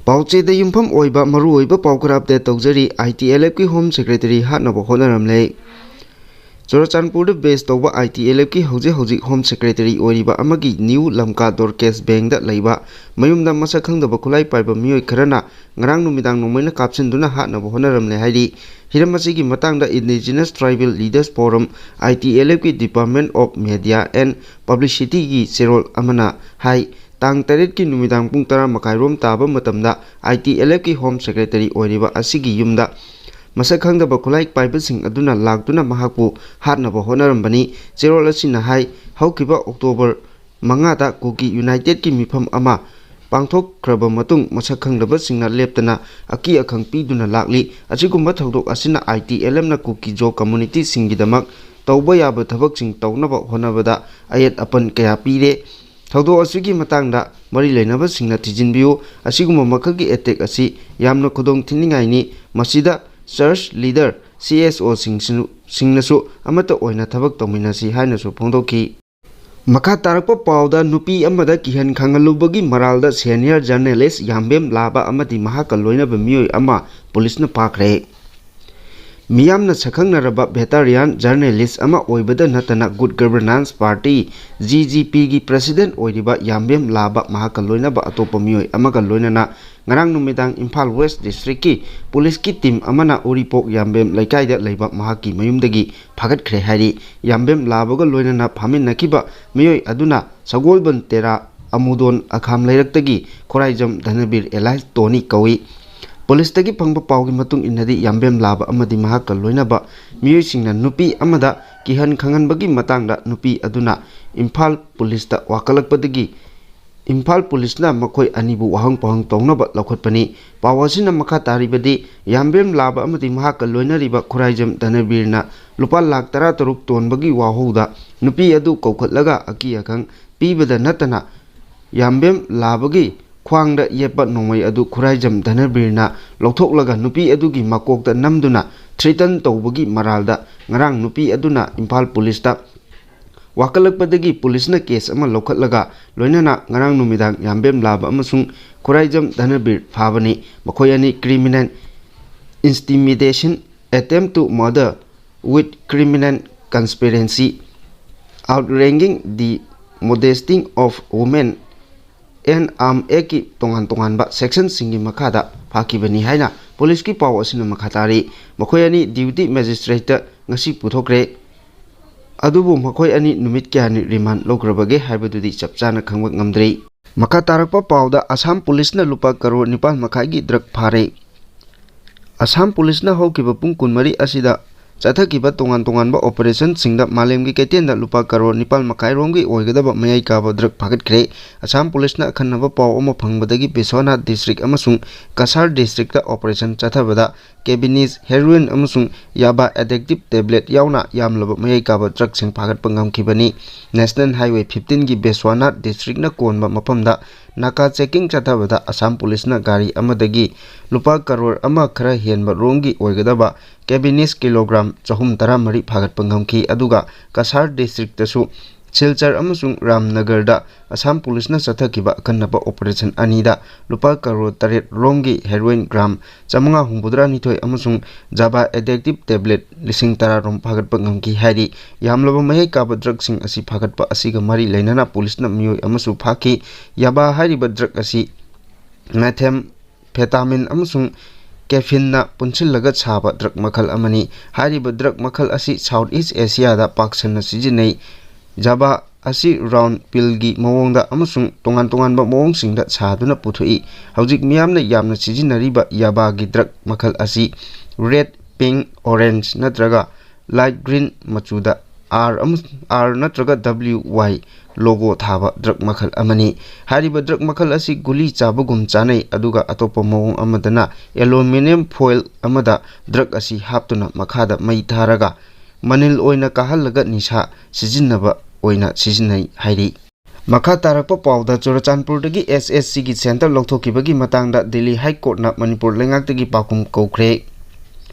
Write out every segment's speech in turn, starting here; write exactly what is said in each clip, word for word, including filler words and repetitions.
ꯄꯥꯎꯆꯦꯗ ꯌꯨꯝꯐꯝ ꯑꯣꯏꯕ ꯃꯔꯨꯑꯣꯏꯕ ꯄꯥꯎ ꯈꯔ ꯑꯞꯗꯦꯠ ꯇꯧꯖꯔꯤ꯫ ꯑꯥꯏ ꯇꯤ ꯑꯦꯜ ꯑꯦꯐꯀꯤ ꯍꯣꯝ ꯁꯦꯀ꯭ꯔꯦꯇꯔꯤ ꯍꯥꯠꯅꯕ ꯍꯣꯠꯅꯔꯝꯂꯦ꯫ ꯆꯨꯔꯆꯥꯟꯄꯨꯔꯗ ꯕꯦꯁ ꯇꯧꯕ ꯑꯥꯏ ꯇꯤ ꯑꯦꯜ ꯑꯦꯐꯀꯤ ꯍꯧꯖꯤꯛ ꯍꯧꯖꯤꯛ ꯍꯣꯝ ꯁꯦꯀ꯭ꯔꯦꯇꯔꯤ ꯑꯣꯏꯔꯤꯕ ꯑꯃꯒꯤ ꯅ꯭ꯌꯨ ꯂꯝꯀꯥ ꯗꯣꯔꯀꯦꯁ ꯕꯦꯡꯗ ꯂꯩꯕ ꯃꯌꯨꯝꯗ ꯃꯁꯛ ꯈꯪꯗꯕ ꯈꯨꯠꯂꯥꯏ ꯄꯥꯏꯕ ꯃꯤꯑꯣꯏ ꯈꯔꯅ ꯉꯔꯥꯡ ꯅꯨꯃꯤꯗꯥꯡ ꯅꯣꯡꯃꯩꯅ ꯀꯥꯞꯁꯤꯟꯗꯨꯅ ꯍꯥꯠꯅꯕ ꯍꯣꯠꯅꯔꯝꯂꯦ ꯍꯥꯏꯔꯤ꯫ ꯍꯤꯔꯝ ꯑꯁꯤꯒꯤ ꯃꯇꯥꯡꯗ Indigenous Tribal Leaders Forum, I T L F ꯀꯤ Department of Media and Publicity ꯒꯤ ꯆꯦꯔꯣꯜ ꯑꯃꯅ ꯍꯥꯏ, ꯇꯥꯡ ꯇꯔꯦꯠꯀꯤ ꯅꯨꯃꯤꯗꯥꯡ ꯄꯨꯡ ꯇꯔꯥ ꯃꯈꯥꯏꯔꯣꯝ ꯇꯥꯕ ꯃꯇꯝꯗ I T L F ꯀꯤ ꯍꯣꯝ ꯁꯦꯀ꯭ꯔꯦꯇꯔꯤ ꯑꯣꯏꯔꯤꯕ ꯑꯁꯤꯒꯤ ꯌꯨꯝꯗ ꯃꯁꯛ ꯈꯪꯗꯕ ꯈꯨꯠꯂꯥꯏ ꯄꯥꯏꯕꯁꯤꯡ ꯑꯗꯨꯅ ꯂꯥꯛꯇꯨꯅ ꯃꯍꯥꯛꯄꯨ ꯍꯥꯠꯅꯕ ꯍꯣꯠꯅꯔꯝꯕꯅꯤ꯫ ꯆꯦꯔꯣꯜ ꯑꯁꯤꯅ ꯍꯥꯏ, ꯍꯧꯈꯤꯕ ꯑꯣꯛꯇꯣꯕꯔ ꯃꯉꯥꯗ ꯀꯨꯀꯤ ꯌꯨꯅꯥꯏꯇꯦꯗꯀꯤ ꯃꯤꯐꯝ ꯑꯃ ꯄꯥꯡꯊꯣꯛꯈ꯭ꯔꯕ ꯃꯇꯨꯡ, ꯃꯁꯛ ꯈꯪꯗꯕꯁꯤꯡꯅ ꯂꯦꯞꯇꯅ ꯑꯀꯤ ꯑꯈꯪ ꯄꯤꯗꯨꯅ ꯂꯥꯛꯂꯤ꯫ ꯑꯁꯤꯒꯨꯝꯕ ꯊꯧꯗꯣꯛ ꯑꯁꯤꯅ I T L F ꯅ ꯀꯨꯀꯤ-ꯖꯣ ꯀꯝꯃ꯭ꯌꯨꯅꯤꯇꯤꯁꯤꯡꯒꯤꯗꯃꯛ ꯇꯧꯕ ꯌꯥꯕ ꯊꯕꯛꯁꯤꯡ ꯇꯧꯅꯕ ꯍꯣꯠꯅꯕꯗ ꯑꯌꯦꯠ ꯑꯄꯟ ꯀꯌꯥ ꯄꯤꯔꯦ꯫ ꯊꯧꯗꯣꯛ ꯑꯁꯤꯒꯤ ꯃꯇꯥꯡꯗ ꯃꯔꯤ ꯂꯩꯅꯕꯁꯤꯡꯅ ꯊꯤꯖꯤꯟꯕꯤꯌꯨ꯫ ꯑꯁꯤꯒꯨꯝꯕ ꯃꯈꯜꯒꯤ ꯑꯦꯇꯦꯛ ꯑꯁꯤ ꯌꯥꯝꯅ ꯈꯨꯗꯣꯡ ꯊꯤꯅꯤꯡꯉꯥꯏꯅꯤ꯫ ꯃꯁꯤꯗ ꯆꯔꯆ ꯂꯤꯗꯔ, C S O ꯁꯤꯡꯁꯤꯅ-, ꯁꯤꯡꯅꯁꯨ ꯑꯃꯠꯇ ꯑꯣꯏꯅ ꯊꯕꯛ ꯇꯧꯃꯤꯟꯅꯁꯤ ꯍꯥꯏꯅꯁꯨ ꯐꯣꯡꯗꯣꯛꯈꯤ꯫ ꯃꯈꯥ ꯇꯥꯔꯛꯄ ꯄꯥꯎꯗ, ꯅꯨꯄꯤ ꯑꯃꯗ ꯀꯤꯍꯟ ꯈꯪꯍꯜꯂꯨꯕꯒꯤ ꯃꯔꯥꯜꯗ senior journalist ꯌꯥꯝꯕꯦꯝ ꯂꯥꯕ ꯑꯃꯗꯤ ꯃꯍꯥꯛꯀ ꯂꯣꯏꯅꯕ ꯃꯤꯑꯣꯏ ꯑꯃ ꯄꯨꯂꯤꯁꯅ ꯐꯥꯈ꯭ꯔꯦ꯫ ꯃꯤꯌꯥꯝꯅ ꯁꯛꯈꯪꯅꯔꯕ veteran journalist ꯑꯃ ꯑꯣꯏꯕꯗ ꯅꯠꯇꯅ Good Governance Party, G G P ꯒꯤ president ꯑꯣꯏꯔꯤꯕ ꯌꯥꯝꯕꯦꯝ ꯂꯥꯕ ꯃꯍꯥꯛꯀ ꯂꯣꯏꯅꯕ ꯑꯇꯣꯞꯄ ꯃꯤꯑꯣꯏ ꯑꯃꯒ ꯂꯣꯏꯅꯅ ꯉꯔꯥꯡ ꯅꯨꯃꯤꯗꯥꯡ ꯏꯝꯐꯥꯜ West District ꯀꯤ ꯄꯨꯂꯤꯁꯀꯤ team ꯑꯃꯅ ꯎꯔꯤꯄꯣꯛ ꯌꯥꯝꯕꯦꯝ ꯂꯩꯀꯥꯏꯗ ꯂꯩꯕ ꯃꯍꯥꯛꯀꯤ ꯃꯌꯨꯝꯗꯒꯤ ꯐꯥꯒꯠꯈ꯭ꯔꯦ ꯍꯥꯏꯔꯤ꯫ ꯌꯥꯝꯕꯦꯝ ꯂꯥꯕꯒ ꯂꯣꯏꯅꯅ ꯐꯥꯃꯤꯟꯅꯈꯤꯕ ꯃꯤꯑꯣꯏ ꯑꯗꯨꯅ ꯁꯒꯣꯜꯕꯟ ꯇꯦꯔꯥ ꯑꯃꯨꯗꯣꯟ ꯑꯈꯥꯝ ꯂꯩꯔꯛꯇꯒꯤ ꯈꯨꯔꯥꯏꯖꯝ ꯙꯅꯕꯤꯔ alias ꯇꯣꯅꯤ ꯀꯧꯏ꯫ ꯄꯨꯂꯤꯁꯇꯒꯤ ꯐꯪꯕ ꯄꯥꯎꯒꯤ ꯃꯇꯨꯡ ꯏꯟꯅꯗꯤ, ꯌꯥꯝꯕꯦꯝ ꯂꯥꯕ ꯑꯃꯗꯤ ꯃꯍꯥꯛꯀ ꯂꯣꯏꯅꯕ ꯃꯤꯑꯣꯏꯁꯤꯡꯅ ꯅꯨꯄꯤ ꯑꯃꯗ ꯀꯤꯍꯟ ꯈꯪꯍꯟꯕꯒꯤ ꯃꯇꯥꯡꯗ ꯅꯨꯄꯤ ꯑꯗꯨꯅ ꯏꯝꯐꯥꯜ ꯄꯨꯂꯤꯁꯇ ꯋꯥꯀꯠꯂꯛꯄꯗꯒꯤ ꯏꯝꯐꯥꯜ ꯄꯨꯂꯤꯁꯅ ꯃꯈꯣꯏ ꯑꯅꯤꯕꯨ ꯋꯥꯍꯪ ꯄꯥꯎꯍꯪ ꯇꯧꯅꯕ ꯂꯧꯈꯠꯄꯅꯤ꯫ ꯄꯥꯎ ꯑꯁꯤꯅ ꯃꯈꯥ ꯇꯥꯔꯤꯕꯗꯤ, ꯌꯥꯝꯕꯦꯝ ꯂꯥꯕ ꯑꯃꯗꯤ ꯃꯍꯥꯛꯀ ꯂꯣꯏꯅꯔꯤꯕ ꯈꯨꯔꯥꯏꯖꯝ ꯙꯅꯕꯤꯔꯅ ꯂꯨꯄꯥ ꯂꯥꯈ ꯇꯔꯥ ꯇꯔꯨꯛ ꯇꯣꯟꯕꯒꯤ ꯋꯥꯍꯧꯗ ꯅꯨꯄꯤ ꯑꯗꯨ ꯀꯧꯈꯠꯂꯒ ꯑꯀꯤ ꯑꯈꯪ ꯄꯤꯕꯗ ꯅꯠꯇꯅ, ꯌꯥꯝꯕꯦꯝ ꯂꯥꯕꯒꯤ ꯈ꯭ꯋꯥꯡꯗ ꯌꯦꯠꯄ ꯅꯣꯡꯃꯩ ꯑꯗꯨ ꯈꯨꯔꯥꯏꯖꯝ ꯙꯅꯕꯤꯔꯅ ꯂꯧꯊꯣꯛꯂꯒ ꯅꯨꯄꯤ ꯑꯗꯨꯒꯤ ꯃꯀꯣꯛꯇ ꯅꯝꯗꯨꯅ threaten ꯇꯧꯕꯒꯤ ꯃꯔꯥꯜꯗ ꯉꯔꯥꯡ ꯅꯨꯄꯤ ꯑꯗꯨꯅ ꯏꯝꯐꯥꯜ ꯄꯨꯂꯤꯁꯇ ꯋꯥꯀꯠꯂꯛꯄꯗꯒꯤ ꯄꯨꯂꯤꯁꯅ ꯀꯦꯁ ꯑꯃ ꯂꯧꯈꯠꯂꯒ ꯂꯣꯏꯅꯅ ꯉꯔꯥꯡ ꯅꯨꯃꯤꯗꯥꯡ ꯌꯥꯝꯕꯦꯝ ꯂꯥꯕ ꯑꯃꯁꯨꯡ ꯈꯨꯔꯥꯏꯖꯝ ꯙꯅꯕꯤꯔ ꯐꯥꯕꯅꯤ꯫ ꯃꯈꯣꯏ ꯑꯅꯤ criminal intimidation, attempt to murder with criminal conspiracy, outraging the modesty of women and armed act ꯀꯤ ꯇꯣꯉꯥꯟ ꯇꯣꯉꯥꯟꯕ ꯁꯦꯛꯁꯟꯁꯤꯡꯒꯤ ꯃꯈꯥꯗ ꯐꯥꯈꯤꯕꯅꯤ ꯍꯥꯏꯅ ꯄꯨꯂꯤꯁꯀꯤ ꯄꯥꯎ ꯑꯁꯤꯅ ꯃꯈꯥ ꯇꯥꯔꯤ꯫ ꯃꯈꯣꯏ ꯑꯅꯤ ꯗ꯭ꯌꯨꯇꯤ ꯃꯦꯖꯤꯁꯇ꯭ꯔꯦꯠꯇ ꯉꯁꯤ ꯄꯨꯊꯣꯛꯈ꯭ꯔꯦ꯫ ꯑꯗꯨꯕꯨ ꯃꯈꯣꯏ ꯑꯅꯤ ꯅꯨꯃꯤꯠ ꯀꯌꯥꯅꯤ ꯔꯤꯃꯥꯟ ꯂꯧꯈ꯭ꯔꯕꯒꯦ ꯍꯥꯏꯕꯗꯨꯗꯤ ꯆꯞ ꯆꯥꯅ ꯈꯪꯕ ꯉꯝꯗ꯭ꯔꯤ꯫ ꯃꯈꯥ ꯇꯥꯔꯛꯄ ꯄꯥꯎꯗ ꯑꯁꯥꯝ ꯄꯨꯂꯤꯁꯅ ꯂꯨꯄꯥ ꯀꯔꯣꯔ ꯅꯤꯄꯥꯜ ꯃꯈꯥꯏꯒꯤ ꯗ꯭ꯔꯒ ꯐꯥꯔꯦ꯫ ꯑꯁꯥꯝ ꯄꯨꯂꯤꯁꯅ ꯍꯧꯈꯤꯕ ꯄꯨꯡ ꯀꯨꯟꯃꯔꯤ ꯑꯁꯤꯗ ꯆꯠꯊꯈꯤꯕ ꯇꯣꯉꯥꯟ ꯇꯣꯉꯥꯟꯕ ꯑꯣꯄꯔꯦꯁꯟꯁꯤꯡꯗ ꯃꯥꯂꯦꯝꯒꯤ ꯀꯩꯊꯦꯜꯗ ꯂꯨꯄꯥ ꯀꯔꯣꯔ ꯅꯤꯄꯥꯜ ꯃꯈꯥꯏ ꯔꯣꯝꯒꯤ ꯑꯣꯏꯒꯗꯕ ꯃꯌꯥꯏ ꯀꯥꯕ ꯗ꯭ꯔꯒ ꯐꯥꯒꯠꯈ꯭ꯔꯦ꯫ ꯑꯁꯥꯝ ꯄꯨꯂꯤꯁꯅ ꯑꯈꯟꯅꯕ ꯄꯥꯎ ꯑꯃ ꯐꯪꯕꯗꯒꯤ ꯕꯤꯁ꯭ꯋꯥꯅꯥꯊ ꯗꯤꯁꯇ꯭ꯔꯤꯛ ꯑꯃꯁꯨꯡ ꯀꯁꯥꯔ ꯗꯤꯁꯇ꯭ꯔꯤꯛꯇ ꯑꯣꯄꯔꯦꯁꯟ ꯆꯠꯊꯕꯗ ꯀꯦꯕꯤꯅꯤꯁ, ꯍꯦꯔꯣꯏꯟ ꯑꯃꯁꯨꯡ ꯌꯥꯕꯥ ꯑꯦꯗꯤꯛꯇꯤꯚ ꯇꯦꯕ꯭ꯂꯦꯠ ꯌꯥꯎꯅ ꯌꯥꯝꯂꯕ ꯃꯌꯥꯏ ꯀꯥꯕ ꯗ꯭ꯔꯒꯁꯤꯡ ꯐꯥꯒꯠꯄ ꯉꯝꯈꯤꯕꯅꯤ꯫ ꯅꯦꯁꯅꯦꯜ ꯍꯥꯏꯋꯦ ꯐꯤꯐꯇꯤꯟꯒꯤ ꯕꯤꯁ꯭ꯋꯥꯅꯥꯊ ꯗꯤꯁꯇ꯭ꯔꯤꯛꯅ ꯀꯣꯟꯕ ꯃꯐꯝꯗ ꯅꯥꯀꯥ ꯆꯦꯀꯤꯡ ꯆꯠꯊꯕꯗ ꯑꯁꯥꯝ ꯄꯨꯂꯤꯁꯅ ꯒꯥꯔꯤ ꯑꯃꯗꯒꯤ ꯂꯨꯄꯥ ꯀꯔꯣꯔ ꯑꯃ ꯈꯔ ꯍꯦꯟꯕ ꯔꯣꯝꯒꯤ ꯑꯣꯏꯒꯗꯕ ꯀꯦꯕꯤꯅꯤꯁ ꯀꯤꯂꯣꯒ꯭ꯔꯥꯝ ꯆꯍꯨꯝ ꯇꯔꯥꯃꯔꯤ ꯐꯥꯒꯠꯄ ꯉꯝꯈꯤ꯫ ꯑꯗꯨꯒ ꯀꯁꯥꯔ ꯗꯤꯁꯇ꯭ꯔꯤꯛꯇꯁꯨ ꯁꯤꯜꯆꯔ ꯑꯃꯁꯨꯡ ꯔꯥꯝꯅꯒꯔꯗ ꯑꯁꯥꯝ ꯄꯨꯂꯤꯁꯅ ꯆꯠꯊꯈꯤꯕ ꯑꯈꯟꯅꯕ ꯑꯣꯄꯔꯦꯁꯟ ꯑꯅꯤꯗ ꯂꯨꯄꯥ ꯀꯔꯣꯔ ꯇꯔꯦꯠ ꯔꯣꯝꯒꯤ ꯍꯦꯔꯣꯏꯟ ꯒ꯭ꯔꯥꯝ ꯆꯥꯃꯉꯥ ꯍꯨꯝꯐꯨꯇꯔꯥꯅꯤꯊꯣꯏ ꯑꯃꯁꯨꯡ ꯖꯥꯕꯥ ꯑꯦꯗꯤꯛꯇꯤꯚ ꯇꯦꯕ꯭ꯂꯦꯠ ꯂꯤꯁꯤꯡ ꯇꯔꯥ ꯔꯣꯝ ꯐꯥꯒꯠꯄ ꯉꯝꯈꯤ ꯍꯥꯏꯔꯤ꯫ ꯌꯥꯝꯂꯕ ꯃꯌꯥꯏ ꯀꯥꯕ ꯗ꯭ꯔꯒꯁꯤꯡ ꯑꯁꯤ ꯐꯥꯒꯠꯄ ꯑꯁꯤꯒ ꯃꯔꯤ ꯂꯩꯅꯅ ꯄꯨꯂꯤꯁꯅ ꯃꯤꯑꯣꯏ ꯑꯃꯁꯨ ꯐꯥꯈꯤ꯫ ꯌꯥꯕꯥ ꯍꯥꯏꯔꯤꯕ ꯗ꯭ꯔꯒ ꯑꯁꯤ ꯃꯦꯊꯦꯝ ꯐꯦꯇꯥꯃꯤꯟ ꯑꯃꯁꯨꯡ ꯀꯦꯐꯤꯟꯅ ꯄꯨꯟꯁꯤꯜꯂꯒ ꯁꯥꯕ ꯗ꯭ꯔꯒ ꯃꯈꯜ ꯑꯃꯅꯤ꯫ ꯍꯥꯏꯔꯤꯕ ꯗ꯭ꯔꯒ ꯃꯈꯜ ꯑꯁꯤ ꯁꯥꯎꯠ ꯏꯁ ꯑꯦꯁꯤꯌꯥꯗ ꯄꯥꯛ ꯁꯟꯅ ꯁꯤꯖꯤꯟꯅꯩ꯫ ꯖꯥꯕꯥ ꯑꯁꯤ ꯔꯥꯎꯟꯗ ꯄꯤꯜꯒꯤ ꯃꯑꯣꯡꯗ ꯑꯃꯁꯨꯡ ꯇꯣꯉꯥꯟ ꯇꯣꯉꯥꯟꯕ ꯃꯑꯣꯡꯁꯤꯡꯗ ꯁꯥꯗꯨꯅ ꯄꯨꯊꯣꯛꯏ꯫ ꯍꯧꯖꯤꯛ ꯃꯤꯌꯥꯝꯅ ꯌꯥꯝꯅ ꯁꯤꯖꯤꯟꯅꯔꯤꯕ ꯌꯥꯕꯥꯒꯤ ꯗ꯭ꯔꯒ ꯃꯈꯜ ꯑꯁꯤ ꯔꯦꯗ, ꯄꯤꯡ, ꯑꯣꯔꯦꯟꯖ ꯅꯠꯇ꯭ꯔꯒ ꯂꯥꯏꯠ ꯒ꯭ꯔꯤꯟ ꯃꯆꯨꯗ ꯑꯥꯔ ꯑꯃ-, ꯑꯥꯔ ꯅꯠꯇ꯭ꯔꯒ ꯗꯕ꯭ꯂꯤꯎ ꯋꯥꯏ ꯂꯣꯒꯣ ꯊꯥꯕ ꯗ꯭ꯔꯒ ꯃꯈꯜ ꯑꯃꯅꯤ꯫ ꯍꯥꯏꯔꯤꯕ ꯗ꯭ꯔꯒ ꯃꯈꯜ ꯑꯁꯤ ꯒꯨꯂꯤ ꯆꯥꯕꯒꯨꯝ ꯆꯥꯅꯩ, ꯑꯗꯨꯒ ꯑꯇꯣꯞꯄ ꯃꯑꯣꯡ ꯑꯃꯗꯅ ꯑꯦꯂꯨꯃꯤꯅꯤꯌꯝ ꯐꯣꯏꯜ ꯑꯃꯗ ꯗ꯭ꯔꯒ ꯑꯁꯤ ꯍꯥꯞꯇꯨꯅ ꯃꯈꯥꯗ ꯃꯩ ꯊꯥꯔꯒ ꯃꯅꯤꯜ ꯑꯣꯏꯅ ꯀꯥꯍꯜꯂꯒ ꯅꯤꯁꯥ ꯁꯤꯖꯤꯟꯅꯕ ꯑꯣꯏꯅ ꯁꯤꯖꯤꯟꯅꯩ ꯍꯥꯏꯔꯤ꯫ ꯃꯈꯥ ꯇꯥꯔꯛꯄ ꯄꯥꯎꯗ ꯆꯨꯔꯆꯥꯟꯄꯨꯔꯗꯒꯤ ꯑꯦꯁ ꯑꯦꯁ ꯁꯤꯒꯤ ꯁꯦꯟꯇꯔ ꯂꯧꯊꯣꯛꯈꯤꯕꯒꯤ ꯃꯇꯥꯡꯗ ꯗꯤꯜꯂꯤ ꯍꯥꯏ ꯀꯣꯔꯠꯅ ꯃꯅꯤꯄꯨꯔ ꯂꯩꯉꯥꯛꯇꯒꯤ ꯄꯥꯎꯈꯨꯝ ꯀꯧꯈ꯭ꯔꯦ꯫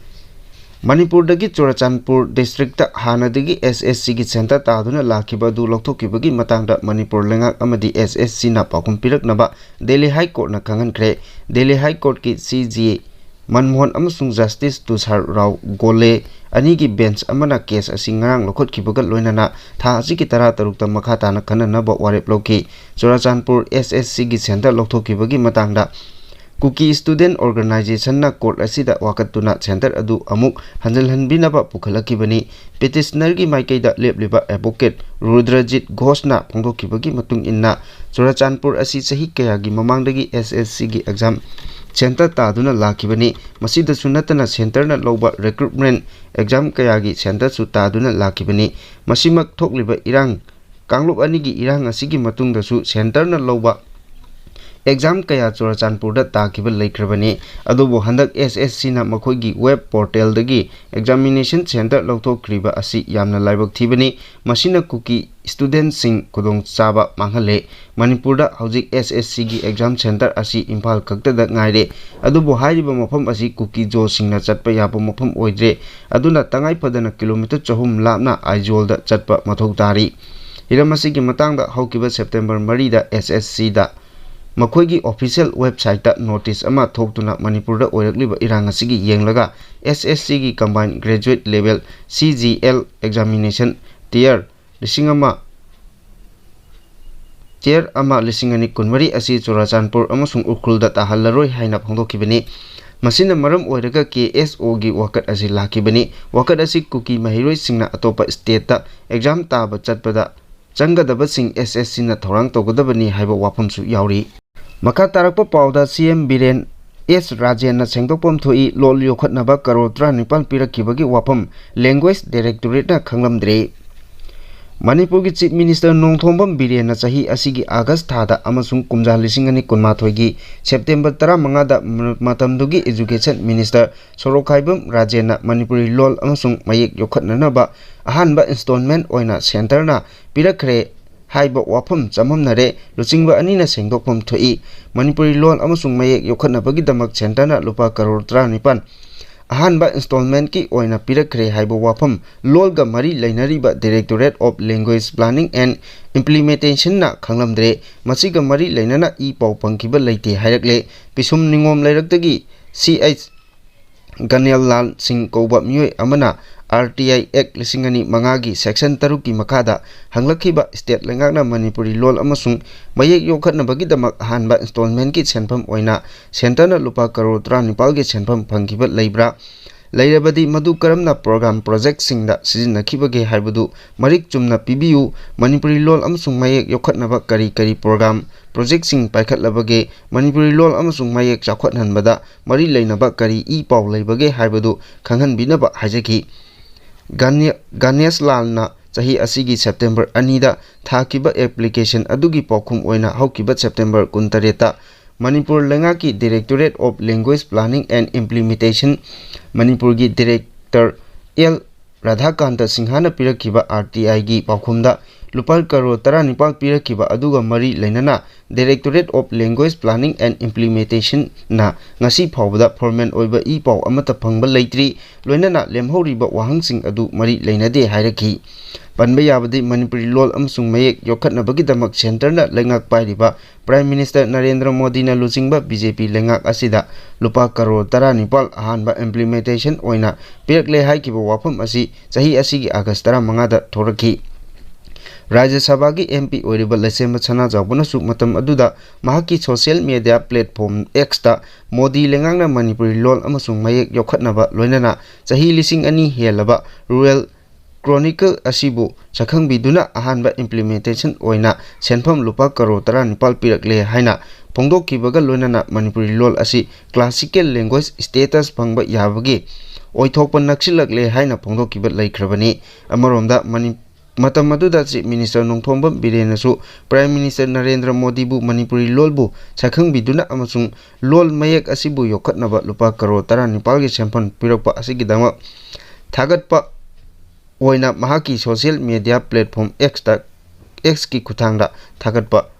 ꯃꯅꯤꯄꯨꯔꯗꯒꯤ ꯆꯨꯔꯆꯥꯟꯄꯨꯔ ꯗꯤꯁꯇ꯭ꯔꯤꯛꯇ ꯍꯥꯟꯅꯗꯒꯤ ꯑꯦꯁ ꯑꯦꯁ ꯁꯤꯒꯤ ꯁꯦꯟꯇꯔ ꯇꯥꯗꯨꯅ ꯂꯥꯛꯈꯤꯕ ꯑꯗꯨ ꯂꯧꯊꯣꯛꯈꯤꯕꯒꯤ ꯃꯇꯥꯡꯗ ꯃꯅꯤꯄꯨꯔ ꯂꯩꯉꯥꯛ ꯑꯃꯗꯤ ꯑꯦꯁ ꯑꯦꯁ ꯁꯤꯅ ꯄꯥꯎꯈꯨꯝ ꯄꯤꯔꯛꯅꯕ ꯗꯦꯜꯂꯤ ꯍꯥꯏ ꯀꯣꯔꯠꯅ ꯈꯪꯍꯟꯈ꯭ꯔꯦ꯫ ꯗꯦꯜꯂꯤ ꯍꯥꯏ ꯀꯣꯔꯠꯀꯤ ꯁꯤ ꯖꯦ ꯃꯟꯃꯣꯍꯟ ꯑꯃꯁꯨꯡ ꯖꯁꯇꯤꯁ ꯇꯨꯁꯥꯔ ꯔꯥꯎ ꯒꯣꯂꯦ ꯑꯅꯤꯒꯤ ꯕꯦꯟꯆ ꯑꯃꯅ ꯀꯦꯁ ꯑꯁꯤ ꯉꯔꯥꯡ ꯂꯧꯈꯠꯈꯤꯕꯒ ꯂꯣꯏꯅꯅ ꯊꯥ ꯑꯁꯤꯒꯤ ꯇꯔꯥꯇꯔꯨꯛꯇ ꯃꯈꯥ ꯇꯥꯅ ꯈꯟꯅꯅꯕ ꯋꯥꯔꯦꯞ ꯂꯧꯈꯤ꯫ ꯆꯨꯔꯆꯥꯟꯄꯨꯔ ꯑꯦꯁ ꯑꯦꯁ ꯁꯤꯒꯤ ꯁꯦꯟꯇꯔ ꯂꯧꯊꯣꯛꯈꯤꯕꯒꯤ ꯃꯇꯥꯡꯗ ꯀꯨꯀꯤ ꯁ꯭ꯇꯨꯗꯦꯟꯠ ꯑꯣꯔꯒꯅꯥꯏꯖꯦꯁꯟꯅ ꯀꯣꯔꯠ ꯑꯁꯤꯗ ꯋꯥꯀꯠꯇꯨꯅ ꯁꯦꯟꯇꯔ ꯑꯗꯨ ꯑꯃꯨꯛ ꯍꯟꯖꯤꯜꯍꯟꯕꯤꯅꯕ ꯄꯨꯈꯠꯂꯛꯈꯤꯕꯅꯤ꯫ ꯄꯤꯇꯤꯁꯅꯔꯒꯤ ꯃꯥꯏꯀꯩꯗ ꯂꯦꯞꯂꯤꯕ ꯑꯦꯗꯚꯣꯀꯦꯠ ꯔꯨꯗ꯭ꯔꯖꯤꯠ ꯘꯣꯁꯅ ꯐꯣꯡꯗꯣꯛꯈꯤꯕꯒꯤ ꯃꯇꯨꯡ ꯏꯟꯅ, ꯆꯨꯔꯆꯥꯟꯄꯨꯔ ꯑꯁꯤ ꯆꯍꯤ ꯀꯌꯥꯒꯤ ꯃꯃꯥꯡꯗꯒꯤ ꯑꯦꯁ ꯑꯦꯁ ꯁꯤꯒꯤ ꯑꯦꯛꯖꯥꯝ ꯁꯦꯟꯇꯔ ꯇꯥꯗꯨꯅ ꯂꯥꯛꯈꯤꯕꯅꯤ꯫ ꯃꯁꯤꯗꯁꯨ ꯅꯠꯇꯅ ꯁꯦꯟꯇꯔꯅ ꯂꯧꯕ ꯔꯤꯀ꯭ꯔꯨꯠꯃꯦꯟꯠ ꯑꯦꯛꯖꯥꯝ ꯀꯌꯥꯒꯤ ꯁꯦꯟꯇꯔꯁꯨ ꯇꯥꯗꯨꯅ ꯂꯥꯛꯈꯤꯕꯅꯤ꯫ ꯃꯁꯤꯃꯛ ꯊꯣꯛꯂꯤꯕ ꯏꯔꯥꯡ, ꯀꯥꯡꯂꯨꯞ ꯑꯅꯤꯒꯤ ꯏꯔꯥꯡ ꯑꯁꯤꯒꯤ ꯃꯇꯨꯡꯗꯁꯨ ꯁꯦꯟꯇꯔꯅ ꯂꯧꯕ ꯑꯦꯛꯖꯥꯝ ꯀꯌꯥ ꯆꯨꯔꯆꯥꯟꯄꯨꯔꯗ ꯇꯥꯈꯤꯕ ꯂꯩꯈ꯭ꯔꯕꯅꯤ꯫ ꯑꯗꯨꯕꯨ ꯍꯟꯗꯛ ꯑꯦꯁ ꯑꯦꯁ ꯁꯤꯅ ꯃꯈꯣꯏꯒꯤ ꯋꯦꯕ ꯄꯣꯔꯇꯦꯜꯗꯒꯤ ꯑꯦꯛꯖꯥꯃꯤꯅꯦꯁꯟ ꯁꯦꯟꯇꯔ ꯂꯧꯊꯣꯛꯈ꯭ꯔꯤꯕ ꯑꯁꯤ ꯌꯥꯝꯅ ꯂꯥꯏꯕꯛ ꯊꯤꯕꯅꯤ꯫ ꯃꯁꯤꯅ ꯀꯨꯀꯤ ꯁ꯭ꯇꯨꯗꯦꯟꯠꯁꯤꯡ ꯈꯨꯗꯣꯡꯆꯥꯕ ꯃꯥꯡꯍꯜꯂꯦ꯫ ꯃꯅꯤꯄꯨꯔꯗ ꯍꯧꯖꯤꯛ ꯑꯦꯁ ꯑꯦꯁ ꯁꯤꯒꯤ ꯑꯦꯛꯖꯥꯝ ꯁꯦꯟꯇꯔ ꯑꯁꯤ ꯏꯝꯐꯥꯜ ꯈꯛꯇꯗ ꯉꯥꯏꯔꯦ꯫ ꯑꯗꯨꯕꯨ ꯍꯥꯏꯔꯤꯕ ꯃꯐꯝ ꯑꯁꯤ ꯀꯨꯀꯤ ꯖꯣꯁꯤꯡꯅ ꯆꯠꯄ ꯌꯥꯕ ꯃꯐꯝ ꯑꯣꯏꯗ꯭ꯔꯦ꯫ ꯑꯗꯨꯅ ꯇꯉꯥꯏ ꯐꯗꯅ ꯀꯤꯂꯣꯃꯤꯇꯔ ꯆꯍꯨꯝ ꯂꯥꯞꯅ ꯑꯥꯏꯖꯣꯜꯗ ꯆꯠꯄ ꯃꯊꯧ ꯇꯥꯔꯤ꯫ ꯍꯤꯔꯝ ꯑꯁꯤꯒꯤ ꯃꯇꯥꯡꯗ ꯍꯧꯈꯤꯕ ꯁꯦꯞꯇꯦꯝꯕꯔ ꯃꯔꯤꯗ ꯑꯦꯁ ꯑꯦꯁ ꯁꯤꯗ ꯃꯈꯣꯏꯒꯤ ꯑꯣꯐꯤꯁꯤꯌꯦꯜ ꯋꯦꯕꯁꯥꯏꯠꯇ ꯅꯣꯇꯤꯁ ꯑꯃ ꯊꯣꯛꯇꯨꯅ ꯃꯅꯤꯄꯨꯔꯗ ꯑꯣꯏꯔꯛꯂꯤꯕ ꯏꯔꯥꯡ ꯑꯁꯤꯒꯤ ꯌꯦꯡꯂꯒ ꯑꯦꯁ ꯑꯦꯁ ꯁꯤꯒꯤ combine graduate level C G L examination tier ꯂꯤꯁꯤꯡ ꯑꯃ, ꯇꯤꯌꯔ ꯑꯃ ꯂꯤꯁꯤꯡ ꯑꯅꯤ ꯀꯨꯟꯃꯔꯤ ꯑꯁꯤ ꯆꯨꯔꯆꯥꯟꯄꯨꯔ ꯑꯃꯁꯨꯡ ꯎꯈ꯭ꯔꯨꯜꯗ ꯇꯥꯍꯜꯂꯔꯣꯏ ꯍꯥꯏꯅ ꯐꯣꯡꯗꯣꯛꯈꯤꯕꯅꯤ꯫ ꯃꯁꯤꯅ ꯃꯔꯝ ꯑꯣꯏꯔꯒ ꯀꯦ ꯑꯦꯁ ꯑꯣꯒꯤ ꯋꯥꯀꯠ ꯑꯁꯤ ꯂꯥꯛꯈꯤꯕꯅꯤ꯫ ꯋꯥꯀꯠ ꯑꯁꯤ ꯀꯨꯀꯤ ꯃꯍꯩꯔꯣꯏꯁꯤꯡꯅ ꯑꯇꯣꯞꯄ ꯁ꯭ꯇꯦꯠꯇ ꯑꯦꯛꯖꯥꯝ ꯇꯥꯕ ꯆꯠꯄꯗ ꯆꯪꯒꯗꯕꯁꯤꯡ ꯑꯦꯁ ꯑꯦꯁ ꯁꯤꯅ ꯊꯧꯔꯥꯡ ꯇꯧꯒꯗꯕꯅꯤ ꯍꯥꯏꯕ ꯋꯥꯐꯝꯁꯨ ꯌꯥꯎꯔꯤ꯫ ꯃꯈꯥ ꯇꯥꯔꯛꯄ ꯄꯥꯎꯗ ꯁꯤ ꯑꯦꯝ ꯕꯤꯔꯦꯟ ꯑꯦꯁ ꯔꯥꯖꯦꯟꯅ ꯁꯦꯡꯗꯣꯛꯐꯝ ꯊꯣꯛꯏ, ꯂꯣꯜ ꯌꯣꯛꯈꯠꯅꯕ ꯀꯔꯣꯔ ꯇꯔꯥꯅꯤꯄꯥꯜ ꯄꯤꯔꯛꯈꯤꯕꯒꯤ ꯋꯥꯐꯝ ꯂꯦꯡꯒ꯭ꯋꯦꯖ ꯗꯥꯏꯔꯦꯛꯇꯣꯔꯦꯠꯅ ꯈꯪꯂꯝꯗ꯭ꯔꯦ꯫ ꯃꯅꯤꯄꯨꯔꯒꯤ ꯆꯤꯐ ꯃꯤꯅꯤꯁꯇꯔ ꯅꯣꯡꯊꯣꯝꯕꯝ ꯕꯤꯔꯦꯟꯅ ꯆꯍꯤ ꯑꯁꯤꯒꯤ ꯑꯥꯒꯁ ꯊꯥꯗ ꯑꯃꯁꯨꯡ ꯀꯨꯝꯖꯥ ꯂꯤꯁꯤꯡ ꯑꯅꯤ ꯀꯨꯟꯃꯥꯊꯣꯏꯒꯤ ꯁꯦꯞꯇꯦꯝꯕꯔ ꯇꯔꯥꯃꯉꯥꯗ ꯃꯇꯝꯗꯨꯒꯤ ꯏꯖꯨꯀꯦꯁꯟ ꯃꯤꯅꯤꯁꯇꯔ ꯁꯣꯔꯣꯛꯈꯥꯏꯕꯝ ꯔꯥꯖꯦꯟꯅ ꯃꯅꯤꯄꯨꯔꯤ ꯂꯣꯜ ꯑꯃꯁꯨꯡ ꯃꯌꯦꯛ ꯌꯣꯛꯈꯠꯅꯅꯕ ꯑꯍꯥꯟꯕ ꯏꯟꯁꯇꯣꯜꯃꯦꯟꯠ ꯑꯣꯏꯅ ꯁꯦꯟꯇꯔꯅ ꯄꯤꯔꯛꯈ꯭ꯔꯦ ꯍꯥꯏꯕ ꯋꯥꯐꯝ ꯆꯃꯝꯅꯔꯦ꯫ ꯂꯨꯆꯤꯡꯕ ꯑꯅꯤꯅ ꯁꯦꯡꯗꯣꯛꯐꯝ ꯊꯣꯛꯏ꯫ ꯃꯅꯤꯄꯨꯔꯤ ꯂꯣꯜ ꯑꯃꯁꯨꯡ ꯃꯌꯦꯛ ꯌꯣꯛꯈꯠꯅꯕꯒꯤꯗꯃꯛ ꯁꯦꯟꯇꯔꯅ ꯂꯨꯄꯥ ꯀꯔꯣꯔ ꯇꯔꯥꯅꯤꯄꯥꯜ ꯑꯍꯥꯟꯕ installmentꯀꯤ ꯑꯣꯏꯅ ꯄꯤꯔꯛꯈ꯭ꯔꯦ ꯍꯥꯏꯕ ꯋꯥꯐꯝ ꯂꯣꯜꯒ ꯃꯔꯤ ꯂꯩꯅꯔꯤꯕ Directorate of Language Planning and Implementationꯅ ꯈꯪꯂꯝꯗ꯭ꯔꯦ꯫ ꯃꯁꯤꯒ ꯃꯔꯤ ꯂꯩꯅꯅ ꯏ ꯄꯥꯎ ꯐꯪꯈꯤꯕ ꯂꯩꯇꯦ ꯍꯥꯏꯔꯛꯂꯦ꯫ ꯄꯤꯁꯨꯝ ꯅꯤꯉꯣꯝ ꯂꯩꯔꯛꯇꯒꯤ ꯁꯤ ꯑꯩꯆ ꯒꯅꯦꯜ ꯂꯥꯜ ꯁꯤꯡ ꯀꯧꯕ ꯃꯤꯑꯣꯏ ꯑꯃꯅ R T I Act ꯂꯤꯁꯤꯡ ꯑꯅꯤ ꯃꯉꯥꯒꯤ section ꯇꯔꯨꯛꯀꯤ ꯃꯈꯥꯗ ꯍꯪꯂꯛꯈꯤꯕ state ꯂꯩꯉꯥꯛꯅ ꯃꯅꯤꯄꯨꯔꯤ ꯂꯣꯜ ꯑꯃꯁꯨꯡ ꯃꯌꯦꯛ ꯌꯣꯛꯈꯠꯅꯕꯒꯤꯗꯃꯛ ꯑꯍꯥꯟꯕ installmentꯀꯤ ꯁꯦꯟꯐꯝ ꯑꯣꯏꯅ centreꯅ ꯂꯨꯄꯥ ꯀꯔꯣꯔ ꯇꯔꯥꯅꯤꯄꯥꯜꯒꯤ ꯁꯦꯟꯐꯝ ꯐꯪꯈꯤꯕ ꯂꯩꯕ꯭ꯔꯥ? ꯂꯩꯔꯕꯗꯤ ꯃꯗꯨ ꯀꯔꯝꯅ program projectꯁꯤꯡꯗ ꯁꯤꯖꯤꯟꯅꯈꯤꯕꯒꯦ ꯍꯥꯏꯕꯗꯨ ꯃꯔꯤꯛ ꯆꯨꯝꯅ ꯄꯤꯕꯤꯌꯨ꯫ ꯃꯅꯤꯄꯨꯔꯤ ꯂꯣꯜ ꯑꯃꯁꯨꯡ ꯃꯌꯦꯛ ꯌꯣꯛꯈꯠꯅꯕ ꯀꯔꯤ ꯀꯔꯤ program projectꯁꯤꯡ ꯄꯥꯏꯈꯠꯂꯕꯒꯦ? ꯃꯅꯤꯄꯨꯔꯤ ꯂꯣꯜ ꯑꯃꯁꯨꯡ ꯃꯌꯦꯛ ꯆꯥꯎꯈꯠꯍꯟꯕꯗ ꯃꯔꯤ ꯂꯩꯅꯕ ꯀꯔꯤ ꯏ ꯄꯥꯎ ꯂꯩꯕꯒꯦ ꯍꯥꯏꯕꯗꯨ ꯈꯪꯍꯟꯕꯤꯅꯕ ꯍꯥꯏꯖꯈꯤ꯫ ꯒꯥꯅꯦ-, ꯒꯥꯅꯦꯁ ꯂꯥꯜꯅ ꯆꯍꯤ ꯑꯁꯤꯒꯤ September ꯑꯅꯤꯗ ꯊꯥꯈꯤꯕ application ꯑꯗꯨꯒꯤ ꯄꯥꯎꯈꯨꯝ ꯑꯣꯏꯅ ꯍꯧꯈꯤꯕ September ꯀꯨꯟꯇꯔꯦꯠꯇ ꯃꯅꯤꯄꯨꯔ ꯂꯩꯉꯥꯛꯀꯤ Directorate of Language Planning and Implementation, ꯃꯅꯤꯄꯨꯔꯒꯤ Director ꯑꯦꯜ ꯔꯥꯙꯥꯀꯥꯟꯇ ꯁꯤꯡꯍꯅ ꯄꯤꯔꯛꯈꯤꯕ R T Iꯒꯤ ꯄꯥꯎꯈꯨꯝꯗ ꯂꯨꯄꯥ ꯀꯔꯣꯔ ꯇꯔꯥꯅꯤꯄꯥꯜ ꯄꯤꯔꯛꯈꯤꯕ ꯑꯗꯨꯒ ꯃꯔꯤ ꯂꯩꯅꯅ Directorate of Language Planning and Implementationꯅ ꯉꯁꯤ ꯐꯥꯎꯕꯗ formal ꯑꯣꯏꯕ ꯏ ꯄꯥꯎ ꯑꯃꯠꯇ ꯐꯪꯕ ꯂꯩꯇ꯭ꯔꯤ, ꯂꯣꯏꯅꯅ ꯂꯦꯝꯍꯧꯔꯤꯕ ꯋꯥꯍꯪꯁꯤꯡ ꯑꯗꯨ ꯃꯔꯤ ꯂꯩꯅꯗꯦ ꯍꯥꯏꯔꯛꯈꯤ꯫ ꯄꯟꯕ ꯌꯥꯕꯗꯤ ꯃꯅꯤꯄꯨꯔꯤ ꯂꯣꯜ ꯑꯃꯁꯨꯡ ꯃꯌꯦꯛ ꯌꯣꯛꯈꯠꯅꯕꯒꯤꯗꯃꯛ centreꯅ ꯂꯩꯉꯥꯛ ꯄꯥꯏꯔꯤꯕ Prime Minister ꯅꯔꯦꯟꯗ꯭ꯔ ꯃꯣꯗꯤꯅ ꯂꯨꯆꯤꯡꯕ B J P ꯂꯩꯉꯥꯛ ꯑꯁꯤꯗ ꯂꯨꯄꯥ ꯀꯔꯣꯔ ꯇꯔꯥꯅꯤꯄꯥꯜ ꯑꯍꯥꯟꯕ implementation ꯑꯣꯏꯅ ꯄꯤꯔꯛꯂꯦ ꯍꯥꯏꯈꯤꯕ ꯋꯥꯐꯝ ꯑꯁꯤ ꯆꯍꯤ ꯑꯁꯤꯒꯤ August ꯇꯔꯥꯃꯉꯥꯗ ꯊꯣꯔꯛꯈꯤ꯫ ꯔꯥꯖ꯭ꯌ ꯁꯚꯥꯒꯤ M P ꯑꯣꯏꯔꯤꯕ ꯂꯩꯁꯦꯝꯕ ꯁꯅꯥꯖꯥꯎꯕꯅꯁꯨ ꯃꯇꯝ ꯑꯗꯨꯗ ꯃꯍꯥꯛꯀꯤ social media platform Xꯇ ꯃꯣꯗꯤ ꯂꯩꯉꯥꯛꯅ ꯃꯅꯤꯄꯨꯔꯤ ꯂꯣꯜ ꯑꯃꯁꯨꯡ ꯃꯌꯦꯛ ꯌꯣꯛꯈꯠꯅꯕ ꯂꯣꯏꯅꯅ ꯆꯍꯤ ꯂꯤꯁꯤꯡ ꯑꯅꯤ ꯍꯦꯜꯂꯕ Rural Chronicle ꯑꯁꯤꯕꯨ ꯁꯛꯈꯪꯕꯤꯗꯨꯅ ꯑꯍꯥꯟꯕ implementation ꯑꯣꯏꯅ ꯁꯦꯟꯐꯝ ꯂꯨꯄꯥ ꯀꯔꯣꯔ ꯇꯔꯥꯅꯤꯄꯥꯜ ꯄꯤꯔꯛꯂꯦ ꯍꯥꯏꯅ ꯐꯣꯡꯗꯣꯛꯈꯤꯕꯒ ꯂꯣꯏꯅꯅ ꯃꯅꯤꯄꯨꯔꯤ ꯂꯣꯜ ꯑꯁꯤ classical language status ꯐꯪꯕ ꯌꯥꯕꯒꯤ ꯑꯣꯏꯊꯣꯛꯄ ꯅꯛꯁꯤꯜꯂꯛꯂꯦ ꯍꯥꯏꯅ ꯐꯣꯡꯗꯣꯛꯈꯤꯕ ꯂꯩꯈ꯭ꯔꯕꯅꯤ꯫ ꯑꯃꯔꯣꯝꯗ ꯃꯅꯤ-, ꯃꯇꯝ ꯑꯗꯨꯗ Chief Minister Nongthombam ꯕꯤꯔꯦꯟꯅꯁꯨ Prime Minister Narendra ꯃꯣꯗꯤꯕꯨ Manipuri ꯂꯣꯜꯕꯨ ꯁꯛꯈꯪꯕꯤꯗꯨꯅ ꯑꯃꯁꯨꯡ ꯂꯣꯜ ꯃꯌꯦꯛ ꯑꯁꯤꯕꯨ ꯌꯣꯛꯈꯠꯅꯕ ꯂꯨꯄꯥ ꯀꯔꯣꯔ ꯇꯔꯥꯅꯤꯄꯥꯜꯒꯤ ꯁꯦꯟꯐꯝ ꯄꯤꯔꯛꯄ ꯑꯁꯤꯒꯤꯗꯃꯛ ꯊꯥꯒꯠꯄ ꯑꯣꯏꯅ ꯃꯍꯥꯛꯀꯤ social media platform Xꯇ, Xꯀꯤ ꯈꯨꯠꯊꯥꯡꯗ ꯊꯥꯒꯠꯄ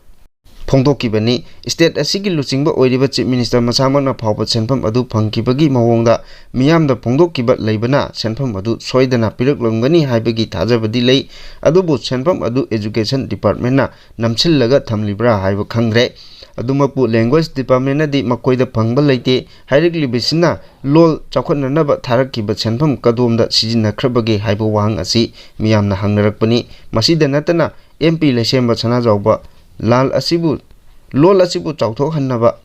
ꯐꯣꯡꯗꯣꯛꯈꯤꯕꯅꯤ꯫ State ꯑꯁꯤꯒꯤ ꯂꯨꯆꯤꯡꯕ ꯑꯣꯏꯔꯤꯕ Chief Minister ꯃꯁꯥꯃꯛꯅ ꯐꯥꯎꯕ ꯁꯦꯟꯐꯝ ꯑꯗꯨ ꯐꯪꯈꯤꯕꯒꯤ ꯃꯑꯣꯡꯗ ꯃꯤꯌꯥꯝꯗ ꯐꯣꯡꯗꯣꯛꯈꯤꯕ ꯂꯩꯕꯅ ꯁꯦꯟꯐꯝ ꯑꯗꯨ ꯁꯣꯏꯗꯅ ꯄꯤꯔꯛꯂꯝꯒꯅꯤ ꯍꯥꯏꯕꯒꯤ ꯊꯥꯖꯕꯗꯤ ꯂꯩ꯫ ꯑꯗꯨꯕꯨ ꯁꯦꯟꯐꯝ ꯑꯗꯨ Education Departmentꯅ ꯅꯝꯁꯤꯜꯂꯒ ꯊꯝꯂꯤꯕ꯭ꯔꯥ ꯍꯥꯏꯕ ꯈꯪꯗ꯭ꯔꯦ꯫ ꯑꯗꯨꯃꯛꯄꯨ Language Departmentꯅꯗꯤ ꯃꯈꯣꯏꯗ ꯐꯪꯕ ꯂꯩꯇꯦ ꯍꯥꯏꯔꯛꯂꯤꯕꯁꯤꯅ ꯂꯣꯜ ꯆꯥꯎꯈꯠꯅꯅꯕ ꯊꯥꯔꯛꯈꯤꯕ ꯁꯦꯟꯐꯝ ꯀꯗꯣꯝꯗ ꯁꯤꯖꯤꯟꯅꯈ꯭ꯔꯕꯒꯦ ꯍꯥꯏꯕ ꯋꯥꯍꯪ ꯑꯁꯤ ꯃꯤꯌꯥꯝꯅ ꯍꯪꯅꯔꯛꯄꯅꯤ꯫ ꯃꯁꯤꯗ ꯅꯠꯇꯅ M P ꯂꯩꯁꯦꯝꯕ ꯁꯅꯥꯖꯥꯎꯕ ꯂꯥꯜ ꯑꯁꯤꯕꯨ, ꯂꯣꯜ ꯑꯁꯤꯕꯨ ꯆꯥꯎꯊꯣꯛꯍꯟꯅꯕ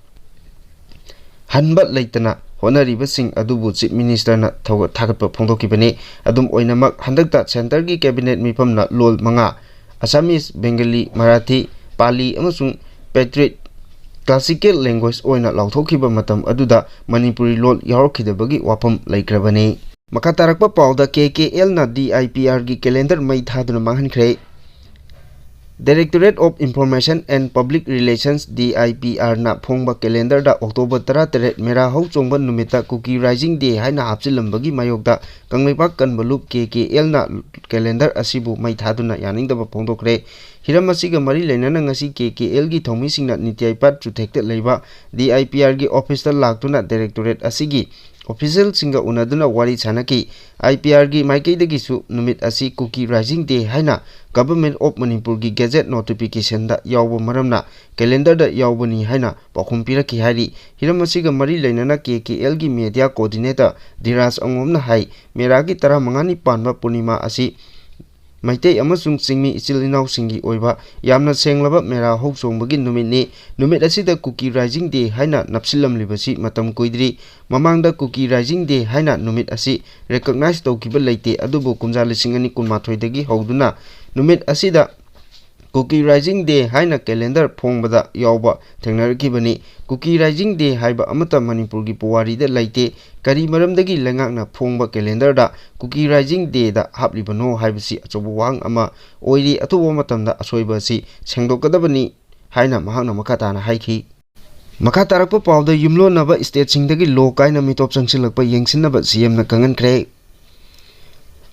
ꯍꯟꯕ ꯂꯩꯇꯅ ꯍꯣꯠꯅꯔꯤꯕꯁꯤꯡ ꯑꯗꯨꯕꯨ Chief Ministerꯅ ꯊꯧꯒ-, ꯊꯥꯒꯠꯄ ꯐꯣꯡꯗꯣꯛꯈꯤꯕꯅꯤ꯫ ꯑꯗꯨꯝ ꯑꯣꯏꯅꯃꯛ, ꯍꯟꯗꯛꯇ Centreꯒꯤ Cabinet ꯃꯤꯐꯝꯅ ꯂꯣꯜ ꯃꯉꯥ, Assamese, Bengali, Marathi, Pali ꯑꯃꯁꯨꯡ Patriot Classical Language ꯑꯣꯏꯅ ꯂꯥꯎꯊꯣꯛꯈꯤꯕ ꯃꯇꯝ ꯑꯗꯨꯗ ꯃꯅꯤꯄꯨꯔꯤ ꯂꯣꯜ ꯌꯥꯎꯔꯛꯈꯤꯗꯕꯒꯤ ꯋꯥꯐꯝ ꯂꯩꯈ꯭ꯔꯕꯅꯤ꯫ ꯃꯈꯥ ꯇꯥꯔꯛꯄ ꯄꯥꯎꯗ, K K Lꯅ D I P Rꯒꯤ calendar ꯃꯩ ꯊꯥꯗꯨꯅ ꯃꯥꯡꯍꯟꯈ꯭ꯔꯦ꯫ Directorate of Information and Public Relations, D I P Rꯅ ꯐꯣꯡꯕ calendarꯗ October ꯇꯔꯥꯇꯔꯦꯠ ꯃꯦꯔꯥ ꯍꯧ ꯆꯣꯡꯕ ꯅꯨꯃꯤꯠꯇ Kuki Rising Day ꯍꯥꯏꯅ ꯍꯥꯞꯆꯤꯜꯂꯝꯕꯒꯤ ꯃꯥꯌꯣꯛꯇ ꯀꯪꯂꯩꯄꯥꯛ ꯀꯟꯕ ꯂꯨꯞ K K Lꯅ calendar ꯑꯁꯤꯕꯨ ꯃꯩ ꯊꯥꯗꯨꯅ ꯌꯥꯅꯤꯡꯗꯕ ꯐꯣꯡꯗꯣꯛꯈ꯭ꯔꯦ꯫ ꯍꯤꯔꯝ ꯑꯁꯤꯒ ꯃꯔꯤ ꯂꯩꯅꯅ ꯉꯁꯤ K K Lꯒꯤ ꯊꯧꯃꯤꯁꯤꯡꯅ ꯅꯤꯇ꯭ꯌꯥꯏꯄꯥꯠ ꯆꯨꯊꯦꯛꯇ ꯂꯩꯕ D I P Rꯒꯤ officeꯇ ꯂꯥꯛꯇꯨꯅ Directorate ꯑꯁꯤꯒꯤ officialꯁꯤꯡꯒ ꯎꯅꯗꯨꯅ ꯋꯥꯔꯤ ꯁꯥꯟꯅꯈꯤ꯫ I P Rꯒꯤ ꯃꯥꯏꯀꯩꯗꯒꯤꯁꯨ ꯅꯨꯃꯤꯠ ꯑꯁꯤ Kuki Rising Day ꯍꯥꯏꯅ Government of Manipurꯒꯤ gazette notificationꯗ ꯌꯥꯎꯕ ꯃꯔꯝꯅ calendarꯗ ꯌꯥꯎꯕꯅꯤ ꯍꯥꯏꯅ ꯄꯥꯎꯈꯨꯝ ꯄꯤꯔꯛꯈꯤ ꯍꯥꯏꯔꯤ꯫ ꯍꯤꯔꯝ ꯑꯁꯤꯒ ꯃꯔꯤ ꯂꯩꯅꯅ K K Lꯒꯤ media coordinator Dhiraj ꯑꯉꯣꯝꯅ ꯍꯥꯏ, ꯃꯦꯔꯥꯒꯤ ꯇꯔꯥꯃꯉꯥꯅꯤ ꯄꯥꯟꯕ ꯄꯨꯔꯅꯤꯃꯥ ꯑꯁꯤ ꯃꯩꯇꯩ ꯑꯃꯁꯨꯡ ꯆꯤꯡꯃꯤ ꯏꯆꯤꯜ ꯏꯅꯥꯎꯁꯤꯡꯒꯤ ꯑꯣꯏꯕ ꯌꯥꯝꯅ ꯁꯦꯡꯂꯕ ꯃꯦꯔꯥ ꯍꯧ ꯆꯣꯡꯕꯒꯤ ꯅꯨꯃꯤꯠꯅꯤ꯫ ꯅꯨꯃꯤꯠ ꯑꯁꯤꯗ Kuki Rising Day ꯍꯥꯏꯅ ꯅꯞꯁꯤꯜꯂꯝꯂꯤꯕꯁꯤ ꯃꯇꯝ ꯀꯨꯏꯗ꯭ꯔꯤ꯫ ꯃꯃꯥꯡꯗ Kuki Rising Day ꯍꯥꯏꯅ ꯅꯨꯃꯤꯠ ꯑꯁꯤ recognize ꯇꯧꯈꯤꯕ ꯂꯩꯇꯦ, ꯑꯗꯨꯕꯨ ꯀꯨꯝꯖꯥ ꯂꯤꯁꯤꯡ ꯑꯅꯤ ꯀꯨꯟꯃꯥꯊꯣꯏꯗꯒꯤ ꯍꯧꯗꯨꯅ ꯅꯨꯃꯤꯠ ꯑꯁꯤꯗ Kuki Rising Day ꯍꯥꯏꯅ calendar ꯐꯣꯡꯕꯗ ꯌꯥꯎꯕ ꯊꯦꯡꯅꯔꯛꯈꯤꯕꯅꯤ꯫ Kuki Rising Day ꯍꯥꯏꯕ ꯑꯃꯠꯇ ꯃꯅꯤꯄꯨꯔꯒꯤ ꯄꯨꯋꯥꯔꯤꯗ ꯂꯩꯇꯦ꯫ ꯀꯔꯤ ꯃꯔꯝꯗꯒꯤ ꯂꯩꯉꯥꯛꯅ ꯐꯣꯡꯕ calendarꯗ Kuki Rising Dayꯗ ꯍꯥꯞꯂꯤꯕꯅꯣ ꯍꯥꯏꯕꯁꯤ ꯑꯆꯧꯕ ꯋꯥꯍꯪ ꯑꯃ ꯑꯣꯏꯔꯤ꯫ ꯑꯊꯨꯕ ꯃꯇꯝꯗ ꯑꯁꯣꯏꯕ ꯑꯁꯤ ꯁꯦꯡꯗꯣꯛꯀꯗꯕꯅꯤ ꯍꯥꯏꯅ ꯃꯍꯥꯛꯅ ꯃꯈꯥ ꯇꯥꯅ ꯍꯥꯏꯈꯤ꯫ ꯃꯈꯥ ꯇꯥꯔꯛꯄ ꯄꯥꯎꯗ, ꯌꯨꯝꯂꯣꯟꯅꯕ stateꯁꯤꯡꯗꯒꯤ ꯂꯣ ꯀꯥꯏꯅ ꯃꯤꯇꯣꯞ ꯆꯪꯁꯤꯜꯂꯛꯄ ꯌꯦꯡꯁꯤꯟꯅꯕ C Mꯅ ꯈꯪꯍꯟꯈ꯭ꯔꯦ꯫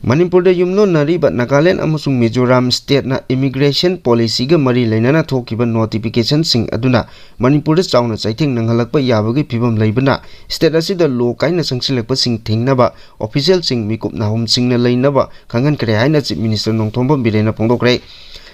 ꯃꯅꯤꯄꯨꯔꯗ ꯌꯨꯝꯂꯣꯟꯅꯔꯤꯕ ꯅꯥꯒꯥꯂꯦꯟ ꯑꯃꯁꯨꯡ ꯃꯤꯖꯣꯔꯥꯝ stateꯅ immigration policyꯒ ꯃꯔꯤ ꯂꯩꯅꯅ ꯊꯣꯛꯈꯤꯕ notificationꯁꯤꯡ ꯑꯗꯨꯅ ꯃꯅꯤꯄꯨꯔꯗ ꯆꯥꯎꯅ ꯆꯩꯊꯦꯡ ꯅꯪꯍꯜꯂꯛꯄ ꯌꯥꯕꯒꯤ ꯐꯤꯕꯝ ꯂꯩꯕꯅ state ꯑꯁꯤꯗ ꯂꯣ ꯀꯥꯏꯅ ꯆꯪꯁꯤꯜꯂꯛꯄꯁꯤꯡ ꯊꯤꯡꯅꯕ officialꯁꯤꯡ ꯃꯤꯀꯨꯞ ꯅꯥꯍꯨꯝꯁꯤꯡꯅ ꯂꯩꯅꯕ ꯈꯪꯍꯟꯈ꯭ꯔꯦ ꯍꯥꯏꯅ Chief Minister ꯅꯣꯡꯊꯣꯝꯕꯝ ꯕꯤꯔꯦꯟꯅ ꯐꯣꯡꯗꯣꯛꯈ꯭ꯔꯦ꯫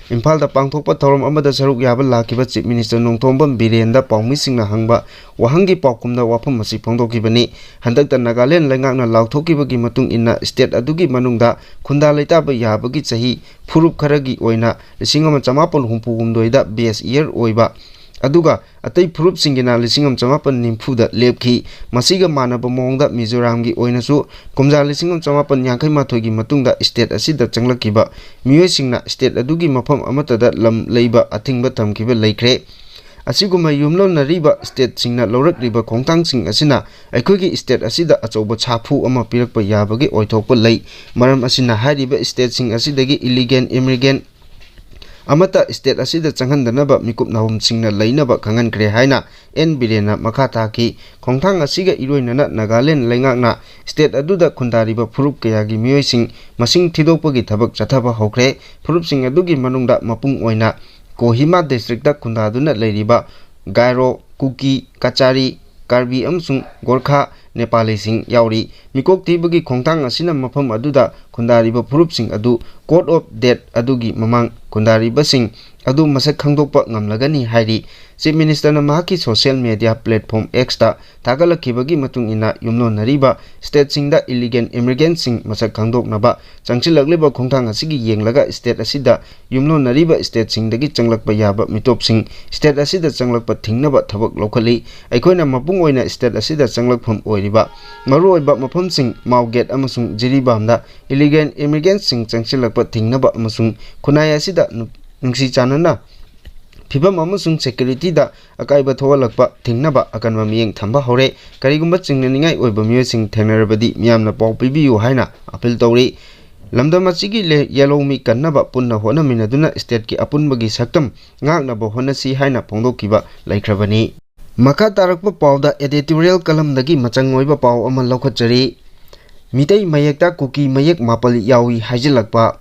ꯏꯝꯐꯥꯜꯗ ꯄꯥꯡꯊꯣꯛꯄ ꯊꯧꯔꯝ ꯑꯃꯗ ꯁꯔꯨꯛ ꯌꯥꯕ ꯂꯥꯛꯈꯤꯕ Chief Minister ꯅꯣꯡꯊꯣꯝꯕꯝ ꯕꯤꯔꯦꯟꯗ ꯄꯥꯎꯃꯤꯁꯤꯡꯅ ꯍꯪꯕ ꯋꯥꯍꯪꯒꯤ ꯄꯥꯎꯈꯨꯝꯗ ꯋꯥꯐꯝ ꯑꯁꯤ ꯐꯣꯡꯗꯣꯛꯈꯤꯕꯅꯤ꯫ ꯍꯟꯗꯛꯇ ꯅꯥꯒꯥꯂꯦꯟ ꯂꯩꯉꯥꯛꯅ ꯂꯥꯎꯊꯣꯛꯈꯤꯕꯒꯤ ꯃꯇꯨꯡ ꯏꯟꯅ state ꯑꯗꯨꯒꯤ ꯃꯅꯨꯡꯗ ꯈꯨꯟꯗꯥ ꯂꯩꯇꯥꯕ ꯌꯥꯕꯒꯤ ꯆꯍꯤ ꯐꯨꯔꯨꯞ ꯈꯔꯒꯤ ꯑꯣꯏꯅ ꯂꯤꯁꯤꯡ ꯑꯃ ꯆꯃꯥꯄꯟ ꯍꯨꯝꯐꯨ ꯍꯨꯝꯗꯣꯏꯗ base year ꯑꯣꯏꯕ, ꯑꯗꯨꯒ ꯑꯇꯩ ꯐꯨꯔꯨꯞꯁꯤꯡꯒꯤꯅ ꯂꯤꯁꯤꯡ ꯑꯃ ꯆꯃꯥꯄꯟ ꯅꯤꯐꯨꯗ ꯂꯦꯞꯈꯤ꯫ ꯃꯁꯤꯒ ꯃꯥꯟꯅꯕ ꯃꯑꯣꯡꯗ ꯃꯤꯖꯣꯔꯥꯝꯒꯤ ꯑꯣꯏꯅꯁꯨ ꯀꯨꯝꯖꯥ ꯂꯤꯁꯤꯡ ꯑꯃ ꯆꯃꯥꯄꯟ ꯌꯥꯡꯈꯩ ꯃꯥꯊꯣꯏꯒꯤ ꯃꯇꯨꯡꯗ state ꯑꯁꯤꯗ ꯆꯪꯂꯛꯈꯤꯕ ꯃꯤꯑꯣꯏꯁꯤꯡꯅ state ꯑꯗꯨꯒꯤ ꯃꯐꯝ ꯑꯃꯠꯇꯗ ꯂꯝ ꯂꯩꯕ ꯑꯊꯤꯡꯕ ꯊꯝꯈꯤꯕ ꯂꯩꯈ꯭ꯔꯦ꯫ ꯑꯁꯤꯒꯨꯝꯕ ꯌꯨꯝꯂꯣꯟꯅꯔꯤꯕ stateꯁꯤꯡꯅ ꯂꯧꯔꯛꯂꯤꯕ ꯈꯣꯡꯊꯥꯡꯁꯤꯡ ꯑꯁꯤꯅ ꯑꯩꯈꯣꯏꯒꯤ state ꯑꯁꯤꯗ ꯑꯆꯧꯕ ꯁꯥꯐꯨ ꯑꯃ ꯄꯤꯔꯛꯄ ꯌꯥꯕꯒꯤ ꯑꯣꯏꯊꯣꯛꯄ ꯂꯩ꯫ ꯃꯔꯝ ꯑꯁꯤꯅ ꯍꯥꯏꯔꯤꯕ stateꯁꯤꯡ ꯑꯁꯤꯗꯒꯤ illegal immigrant ꯑꯃꯠꯇ state ꯑꯁꯤꯗ ꯆꯪꯍꯟꯗꯅꯕ ꯃꯤꯀꯨꯞ ꯅꯥꯍꯨꯝꯁꯤꯡꯅ ꯂꯩꯅꯕ ꯈꯪꯍꯟꯈ꯭ꯔꯦ ꯍꯥꯏꯅ ꯑꯦꯟ ꯕꯤꯔꯦꯟꯅ ꯃꯈꯥ ꯇꯥꯈꯤ꯫ ꯈꯣꯡꯊꯥꯡ ꯑꯁꯤꯒ ꯏꯔꯣꯏꯅꯅ ꯅꯥꯒꯥꯂꯦꯟ ꯂꯩꯉꯥꯛꯅ state ꯑꯗꯨꯗ ꯈꯨꯟꯗꯥꯔꯤꯕ ꯐꯨꯔꯨꯞ ꯀꯌꯥꯒꯤ ꯃꯤꯑꯣꯏꯁꯤꯡ ꯃꯁꯤꯡ ꯊꯤꯗꯣꯛꯄꯒꯤ ꯊꯕꯛ ꯆꯠꯊꯕ ꯍꯧꯈ꯭ꯔꯦ꯫ ꯐꯨꯔꯨꯞꯁꯤꯡ ꯑꯗꯨꯒꯤ ꯃꯅꯨꯡꯗ ꯃꯄꯨꯡ ꯑꯣꯏꯅ ꯀꯣꯍꯤꯃꯥ districtꯇ ꯈꯨꯟꯗꯥꯗꯨꯅ ꯂꯩꯔꯤꯕ ꯒꯥꯏꯔꯣ, ꯀꯨꯀꯤ, ꯀꯆꯥꯔꯤ, ꯀꯥꯔꯕꯤ ꯑꯃꯁꯨꯡ ꯒꯣꯔꯈꯥ ꯅꯦꯄꯥꯂꯤꯁꯤꯡ ꯌꯥꯎꯔꯤ꯫ ꯃꯤꯀꯣꯛ ꯊꯤꯕꯒꯤ ꯈꯣꯡꯊꯥꯡ ꯑꯁꯤꯅ ꯃꯐꯝ ꯑꯗꯨꯗ ꯈꯨꯟꯗꯥꯔꯤꯕ ꯐꯨꯔꯨꯞꯁꯤꯡ ꯑꯗꯨ court of death ꯑꯗꯨꯒꯤ ꯃꯃꯥꯡ ꯈꯨꯟꯗꯥꯔꯤꯕꯁꯤꯡ ꯑꯗꯨ ꯃꯁꯛ ꯈꯪꯗꯣꯛꯄ ꯉꯝꯂꯒꯅꯤ ꯍꯥꯏꯔꯤ꯫ Chief Ministerꯅ ꯃꯍꯥꯛꯀꯤ social media platform Xꯇ ꯊꯥꯒꯠꯂꯛꯈꯤꯕꯒꯤ ꯃꯇꯨꯡ ꯏꯟꯅ, ꯌꯨꯝꯂꯣꯟꯅꯔꯤꯕ stateꯁꯤꯡꯗ illegal immigrantꯁꯤꯡ ꯃꯁꯛ ꯈꯪꯗꯣꯛꯅꯕ ꯆꯪꯁꯤꯜꯂꯛꯂꯤꯕ ꯈꯣꯡꯊꯥꯡ ꯑꯁꯤꯒꯤ ꯌꯦꯡꯂꯒ state ꯑꯁꯤꯗ ꯌꯨꯝꯂꯣꯟꯅꯔꯤꯕ stateꯁꯤꯡꯗꯒꯤ ꯆꯪꯂꯛꯄ ꯌꯥꯕ ꯃꯤꯇꯣꯞꯁꯤꯡ state ꯑꯁꯤꯗ ꯆꯪꯂꯛꯄ ꯊꯤꯡꯅꯕ ꯊꯕꯛ ꯂꯧꯈꯠꯂꯤ꯫ ꯑꯩꯈꯣꯏꯅ ꯃꯄꯨꯡ ꯑꯣꯏꯅ state ꯑꯁꯤꯗ ꯆꯪꯂꯛꯐꯝ ꯑꯣꯏꯔꯤꯕ ꯃꯔꯨꯑꯣꯏꯕ ꯃꯐꯝꯁꯤꯡ ꯃꯥꯎꯒꯦꯠ ꯑꯃꯁꯨꯡ ꯖꯤꯔꯤꯕꯥꯝꯗ illegal immigrantꯁꯤꯡ ꯆꯪꯁꯤꯜꯂꯛꯄ ꯊꯤꯡꯅꯕ ꯑꯃꯁꯨꯡ ꯈꯨꯟꯅꯥꯏ ꯑꯁꯤꯗ ꯅꯨ-, ꯅꯨꯡꯁꯤ ꯆꯥꯟꯅꯅ ꯐꯤꯕꯝ ꯑꯃꯁꯨꯡ securityꯗ ꯑꯀꯥꯏꯕ ꯊꯣꯛꯍꯜꯂꯛꯄ ꯊꯤꯡꯅꯕ ꯑꯀꯟꯕ ꯃꯤꯠꯌꯦꯡ ꯊꯝꯕ ꯍꯧꯔꯦ꯫ ꯀꯔꯤꯒꯨꯝꯕ ꯆꯤꯡꯅꯅꯤꯡꯉꯥꯏ ꯑꯣꯏꯕ ꯃꯤꯑꯣꯏꯁꯤꯡ ꯊꯦꯡꯅꯔꯕꯗꯤ ꯃꯤꯌꯥꯝꯅ ꯄꯥꯎ ꯄꯤꯕꯤꯌꯨ ꯍꯥꯏꯅ appeal ꯇꯧꯔꯤ꯫ ꯂꯝꯗꯝ ꯑꯁꯤꯒꯤ ꯂꯦ-, ꯌꯦꯜꯍꯧꯃꯤ ꯀꯟꯅꯕ ꯄꯨꯟꯅ ꯍꯣꯠꯅꯃꯤꯟꯅꯗꯨꯅ stateꯀꯤ ꯑꯄꯨꯟꯕꯒꯤ ꯁꯛꯇꯝ ꯉꯥꯛꯅꯕ ꯍꯣꯠꯅꯁꯤ ꯍꯥꯏꯅ ꯐꯣꯡꯗꯣꯛꯈꯤꯕ ꯂꯩꯈ꯭ꯔꯕꯅꯤ꯫ ꯃꯈꯥ ꯇꯥꯔꯛꯄ ꯄꯥꯎꯗ editorial columnꯗꯒꯤ ꯃꯆꯪ ꯑꯣꯏꯕ ꯄꯥꯎ ꯑꯃ ꯂꯧꯈꯠꯆꯔꯤ꯫ ꯃꯤꯇꯩ ꯃꯌꯦꯛꯇ ꯀꯨꯀꯤ ꯃꯌꯦꯛ ꯃꯥꯄꯜ ꯌꯥꯎꯏ ꯍꯥꯏꯖꯤꯜꯂꯛꯄ꯫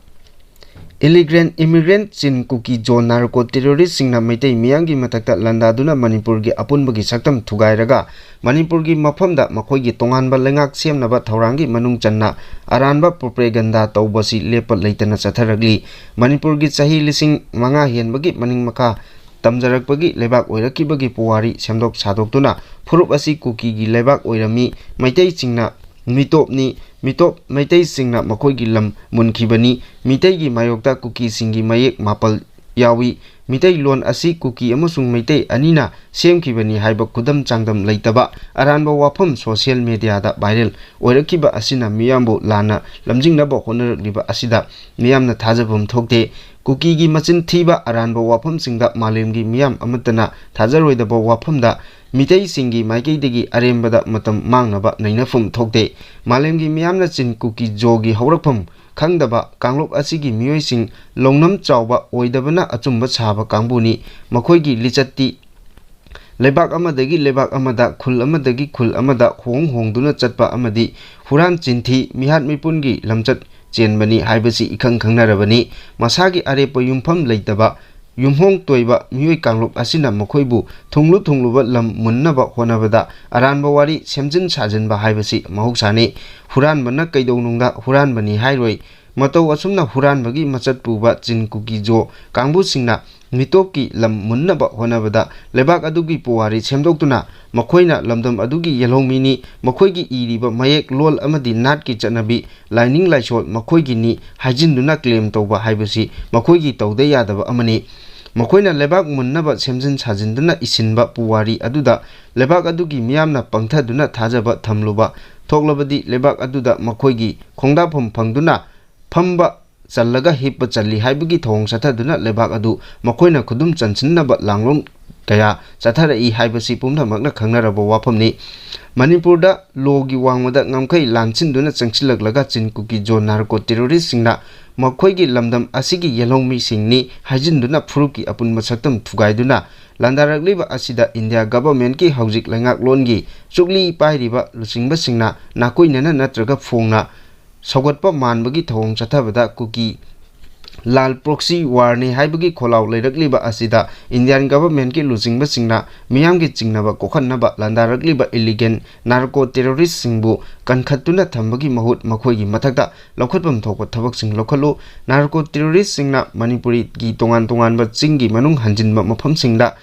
Illegal immigrant ꯆꯤꯟ ꯀꯨꯀꯤ ꯖꯣ ꯅꯥꯔꯀꯣ ꯇꯦꯔꯣꯔꯤꯁꯁꯤꯡꯅ ꯃꯩꯇꯩ ꯃꯤꯌꯥꯝꯒꯤ ꯃꯊꯛꯇ ꯂꯥꯟꯗꯥꯗꯨꯅ ꯃꯅꯤꯄꯨꯔꯒꯤ ꯑꯄꯨꯟꯕꯒꯤ ꯁꯛꯇꯝ ꯊꯨꯒꯥꯏꯔꯒ ꯃꯅꯤꯄꯨꯔꯒꯤ ꯃꯐꯝꯗ ꯃꯈꯣꯏꯒꯤ ꯇꯣꯉꯥꯟꯕ ꯂꯩꯉꯥꯛ ꯁꯦꯝꯅꯕ ꯊꯧꯔꯥꯡꯒꯤ ꯃꯅꯨꯡ ꯆꯟꯅ ꯑꯔꯥꯟꯕ ꯄ꯭ꯔꯣꯄꯦꯒꯟꯗꯥ ꯇꯧꯕꯁꯤ ꯂꯦꯞꯄ ꯂꯩꯇꯅ ꯆꯠꯊꯔꯛꯂꯤ꯫ ꯃꯅꯤꯄꯨꯔꯒꯤ ꯆꯍꯤ ꯂꯤꯁꯤꯡ ꯃꯉꯥ ꯍꯦꯟꯕꯒꯤ ꯃꯅꯤꯡ ꯃꯈꯥ ꯇꯝꯖꯔꯛꯄꯒꯤ ꯂꯩꯕꯥꯛ ꯑꯣꯏꯔꯛꯈꯤꯕꯒꯤ ꯄꯨꯋꯥꯔꯤ ꯁꯦꯝꯗꯣꯛ ꯁꯥꯗꯣꯛꯇꯨꯅ ꯐꯨꯔꯨꯞ ꯑꯁꯤ ꯀꯨꯀꯤꯒꯤ ꯂꯩꯕꯥꯛ ꯑꯣꯏꯔꯝꯃꯤ, ꯃꯩꯇꯩꯁꯤꯡꯅ ꯃꯤꯇꯣꯞꯅꯤ, ꯃꯤꯇꯣꯞ ꯃꯩꯇꯩꯁꯤꯡꯅ ꯃꯈꯣꯏꯒꯤ ꯂꯝ ꯃꯨꯟꯈꯤꯕꯅꯤ, ꯃꯤꯇꯩꯒꯤ ꯃꯥꯌꯣꯛꯇ ꯀꯨꯀꯤꯁꯤꯡꯒꯤ ꯃꯌꯦꯛ ꯃꯥꯄꯜ ꯌꯥꯎꯏ, ꯃꯤꯇꯩꯂꯣꯟ ꯑꯁꯤ ꯀꯨꯀꯤ ꯑꯃꯁꯨꯡ ꯃꯩꯇꯩ ꯑꯅꯤꯅ ꯁꯦꯝꯈꯤꯕꯅꯤ ꯍꯥꯏꯕ ꯈꯨꯗꯝ ꯆꯥꯡꯗꯝ ꯂꯩꯇꯕ ꯑꯔꯥꯟꯕ ꯋꯥꯐꯝ ꯁꯣꯁꯤꯌꯦꯜ ꯃꯦꯗꯤꯌꯥꯗ ꯚꯥꯏꯔꯦꯜ ꯑꯣꯏꯔꯛꯈꯤꯕ ꯑꯁꯤꯅ ꯃꯤꯌꯥꯝꯕꯨ ꯂꯥꯟꯅ ꯂꯝꯖꯤꯡꯅꯕ ꯍꯣꯠꯅꯔꯛꯂꯤꯕ ꯑꯁꯤꯗ ꯃꯤꯌꯥꯝꯅ ꯊꯥꯖꯐꯝ ꯊꯣꯛꯇꯦ꯫ ꯀꯨꯀꯤꯒꯤ ꯃꯆꯤꯟ ꯊꯤꯕ ꯑꯔꯥꯟꯕ ꯋꯥꯐꯝꯁꯤꯡꯗ ꯃꯥꯂꯦꯝꯒꯤ ꯃꯤꯌꯥꯝ ꯑꯃꯠꯇꯅ ꯊꯥꯖꯔꯣꯏꯗꯕ ꯋꯥꯐꯝꯗ ꯃꯤꯇꯩꯁꯤꯡꯒꯤ ꯃꯥꯏꯀꯩꯗꯒꯤ ꯑꯔꯦꯝꯕꯗ ꯃꯇꯝ ꯃꯥꯡꯅꯕ ꯅꯩꯅꯐꯝ ꯊꯣꯛꯇꯦ꯫ ꯃꯥꯂꯦꯝꯒꯤ ꯃꯤꯌꯥꯝꯅ ꯆꯤꯟ ꯀꯨꯀꯤ ꯖꯣꯒꯤ ꯍꯧꯔꯛꯐꯝ ꯈꯪꯗꯕ ꯀꯥꯡꯂꯨꯞ ꯑꯁꯤꯒꯤ ꯃꯤꯑꯣꯏꯁꯤꯡ ꯂꯧꯅꯝ ꯆꯥꯎꯕ ꯑꯣꯏꯗꯕꯅ ꯑꯆꯨꯝꯕ ꯁꯥꯕ ꯀꯥꯡꯕꯨꯅꯤ꯫ ꯃꯈꯣꯏꯒꯤ ꯂꯤꯆꯠꯇꯤ ꯂꯩꯕꯥꯛ ꯑꯃꯗꯒꯤ ꯂꯩꯕꯥꯛ ꯑꯃꯗ, ꯈꯨꯜ ꯑꯃꯗꯒꯤ ꯈꯨꯜ ꯑꯃꯗ ꯍꯣꯡ ꯍꯣꯡꯗꯨꯅ ꯆꯠꯄ ꯑꯃꯗꯤ ꯍꯨꯔꯥꯟ ꯆꯤꯟꯊꯤ, ꯃꯤꯍꯥꯠ ꯃꯤꯄꯨꯟꯒꯤ ꯂꯝꯆꯠ ꯆꯦꯟꯕꯅꯤ ꯍꯥꯏꯕꯁꯤ ꯏꯈꯪ ꯈꯪꯅꯔꯕꯅꯤ꯫ ꯃꯁꯥꯒꯤ ꯑꯔꯦꯞꯄ ꯌꯨꯝꯐꯝ ꯂꯩꯇꯕ, ꯌꯨꯝꯍꯣꯡ ꯇꯣꯏꯕ ꯃꯤꯑꯣꯏ ꯀꯥꯡꯂꯨꯞ ꯑꯁꯤꯅ ꯃꯈꯣꯏꯕꯨ ꯊꯨꯡꯂꯨ ꯊꯨꯡꯂꯨꯕ ꯂꯝ ꯃꯨꯟꯅꯕ ꯍꯣꯠꯅꯕꯗ ꯑꯔꯥꯟꯕ ꯋꯥꯔꯤ ꯁꯦꯝꯖꯤꯟ ꯁꯥꯖꯤꯟꯕ ꯍꯥꯏꯕꯁꯤ ꯃꯍꯧꯁꯥꯅꯤ꯫ ꯍꯨꯔꯥꯟꯕꯅ ꯀꯩꯗꯧꯅꯨꯡꯗ ꯍꯨꯔꯥꯟꯕꯅꯤ ꯍꯥꯏꯔꯣꯏ꯫ ꯃꯇꯧ ꯑꯁꯨꯝꯅ ꯍꯨꯔꯥꯟꯕꯒꯤ ꯃꯆꯠ ꯄꯨꯕ ꯆꯤꯟ ꯀꯨꯀꯤ ꯖꯣ ꯀꯥꯡꯕꯨꯁꯤꯡꯅ ꯃꯤꯇꯣꯞꯀꯤ ꯂꯝ ꯃꯨꯟꯅꯕ ꯍꯣꯠꯅꯕꯗ ꯂꯩꯕꯥꯛ ꯑꯗꯨꯒꯤ ꯄꯨꯋꯥꯔꯤ ꯁꯦꯝꯗꯣꯛꯇꯨꯅ ꯃꯈꯣꯏꯅ ꯂꯝꯗꯝ ꯑꯗꯨꯒꯤ ꯌꯦꯜꯍꯧꯃꯤꯅꯤ, ꯃꯈꯣꯏꯒꯤ ꯏꯔꯤꯕ ꯃꯌꯦꯛ, ꯂꯣꯜ ꯑꯃꯗꯤ ꯅꯥꯠꯀꯤ ꯆꯠꯅꯕꯤ, ꯂꯥꯏꯅꯤꯡ ꯂꯥꯏꯁꯣꯜ ꯃꯈꯣꯏꯒꯤꯅꯤ ꯍꯥꯏꯖꯤꯟꯗꯨꯅ ꯀ꯭ꯂꯦꯝ ꯇꯧꯕ ꯍꯥꯏꯕꯁꯤ ꯃꯈꯣꯏꯒꯤ ꯇꯧꯗ ꯌꯥꯗꯕ ꯑꯃꯅꯤ꯫ ꯃꯈꯣꯏꯅ ꯂꯩꯕꯥꯛ ꯃꯨꯟꯅꯕ ꯁꯦꯝꯖꯤꯟ ꯁꯥꯖꯤꯟꯗꯨꯅ ꯏꯁꯤꯟꯕ ꯄꯨꯋꯥꯔꯤ ꯑꯗꯨꯗ ꯂꯩꯕꯥꯛ ꯑꯗꯨꯒꯤ ꯃꯤꯌꯥꯝꯅ ꯄꯪꯊꯗꯨꯅ ꯊꯥꯖꯕ ꯊꯝꯂꯨꯕ ꯊꯣꯛꯂꯕꯗꯤ ꯂꯩꯕꯥꯛ ꯑꯗꯨꯗ ꯃꯈꯣꯏꯒꯤ ꯈꯣꯡꯗꯥꯐꯝ ꯐꯪꯗꯨꯅ ꯐꯝꯕ ꯆꯜꯂꯒ ꯍꯤꯞꯄ ꯆꯜꯂꯤ ꯍꯥꯏꯕꯒꯤ ꯊꯧꯑꯣꯡ ꯆꯠꯊꯗꯨꯅ ꯂꯩꯕꯥꯛ ꯑꯗꯨ ꯃꯈꯣꯏꯅ ꯈꯨꯗꯨꯝ ꯆꯟꯁꯤꯟꯅꯕ ꯂꯥꯡꯂꯣꯡ ꯀꯌꯥ ꯆꯠꯊꯔꯛꯏ ꯍꯥꯏꯕꯁꯤ ꯄꯨꯝꯅꯃꯛꯅ ꯈꯪꯅꯔꯕ ꯋꯥꯐꯝꯅꯤ꯫ ꯃꯅꯤꯄꯨꯔꯗ ꯂꯣꯒꯤ ꯋꯥꯡꯃꯗ ꯉꯝꯈꯩ ꯂꯥꯟꯁꯤꯟꯗꯨꯅ ꯆꯪꯁꯤꯜꯂꯛꯂꯒ ꯆꯤꯟ ꯀꯨꯀꯤ ꯖꯣ ꯅꯥꯔꯀꯣ ꯇꯦꯔꯣꯔꯤꯁꯁꯤꯡꯅ ꯃꯈꯣꯏꯒꯤ ꯂꯝꯗꯝ ꯑꯁꯤꯒꯤ ꯌꯦꯜꯍꯧꯃꯤꯁꯤꯡꯅꯤ ꯍꯥꯏꯖꯤꯟꯗꯨꯅ ꯐꯨꯔꯨꯞꯀꯤ ꯑꯄꯨꯟꯕ ꯁꯛꯇꯝ ꯊꯨꯒꯥꯏꯗꯨꯅ ꯂꯥꯟꯗꯥꯔꯛꯂꯤꯕ ꯑꯁꯤꯗ ꯏꯟꯗꯤꯌꯥ ꯒꯚꯔꯟꯃꯦꯟꯠꯀꯤ ꯍꯧꯖꯤꯛ ꯂꯩꯉꯥꯛꯂꯣꯟꯒꯤ ꯆꯨꯛꯂꯤ ꯄꯥꯏꯔꯤꯕ ꯂꯨꯆꯤꯡꯕꯁꯤꯡꯅ ꯅꯥꯀꯣꯏꯅꯅ ꯅꯠꯇ꯭ꯔꯒ ꯐꯣꯡꯅ ꯁꯧꯒꯠꯄ ꯃꯥꯟꯕꯒꯤ ꯊꯧꯑꯣꯡ ꯆꯠꯊꯕꯗ ꯀꯨꯀꯤ ꯂꯥꯜ ꯄ꯭ꯔꯣꯛꯁꯤ ꯋꯥꯔꯅꯤ ꯍꯥꯏꯕꯒꯤ ꯈꯣꯜꯂꯥꯎ ꯂꯩꯔꯛꯂꯤꯕ ꯑꯁꯤꯗ ꯏꯟꯗꯤꯌꯥꯟ ꯒꯚꯔꯟꯃꯦꯟꯠꯀꯤ ꯂꯨꯆꯤꯡꯕꯁꯤꯡꯅ ꯃꯤꯌꯥꯝꯒꯤ ꯆꯤꯡꯅꯕ ꯀꯣꯛꯍꯟꯅꯕ ꯂꯥꯟꯗꯥꯔꯛꯂꯤꯕ ꯏꯂꯤꯒꯦꯟ ꯅꯥꯔꯀꯣ ꯇꯦꯔꯣꯔꯤꯁꯁꯤꯡꯕꯨ ꯀꯟꯈꯠꯇꯨꯅ ꯊꯝꯕꯒꯤ ꯃꯍꯨꯠ ꯃꯈꯣꯏꯒꯤ ꯃꯊꯛꯇ ꯂꯧꯈꯠꯐꯝ ꯊꯣꯛꯄ ꯊꯕꯛꯁꯤꯡ ꯂꯧꯈꯠꯂꯨ꯫ ꯅꯥꯔꯀꯣ ꯇꯦꯔꯣꯔꯤꯁꯁꯤꯡꯅ ꯃꯅꯤꯄꯨꯔꯤꯒꯤ ꯇꯣꯉꯥꯟ ꯇꯣꯉꯥꯟꯕ ꯆꯤꯡꯒꯤ ꯃꯅꯨꯡ ꯍꯟꯖꯤꯟꯕ ꯃꯐꯝꯁꯤꯡꯗ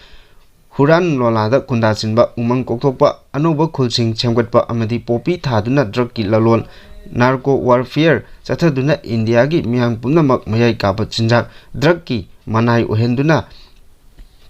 ꯍꯨꯔꯥꯟ ꯂꯣꯂꯥꯗ ꯈꯨꯟꯗꯥꯁꯤꯟꯕ, ꯎꯃꯪ ꯀꯣꯛꯊꯣꯛꯄ, ꯑꯅꯧꯕ ꯈꯨꯜꯁꯤꯡ ꯁꯦꯝꯒꯠꯄ ꯑꯃꯗꯤ ꯄꯣꯄꯤ ꯊꯥꯗꯨꯅ ꯗ꯭ꯔꯒꯀꯤ ꯂꯂꯣꯟ, ꯅꯥꯔꯀꯣ ꯋꯥꯔꯐꯤꯌꯔ ꯆꯠꯊꯗꯨꯅ ꯏꯟꯗꯤꯌꯥꯒꯤ ꯃꯤꯌꯥꯝ ꯄꯨꯝꯅꯃꯛ ꯃꯌꯥꯏ ꯀꯥꯕ ꯆꯤꯟꯖꯥꯛ, ꯗ꯭ꯔꯒꯀꯤ ꯃꯅꯥꯏ ꯑꯣꯏꯍꯟꯗꯨꯅ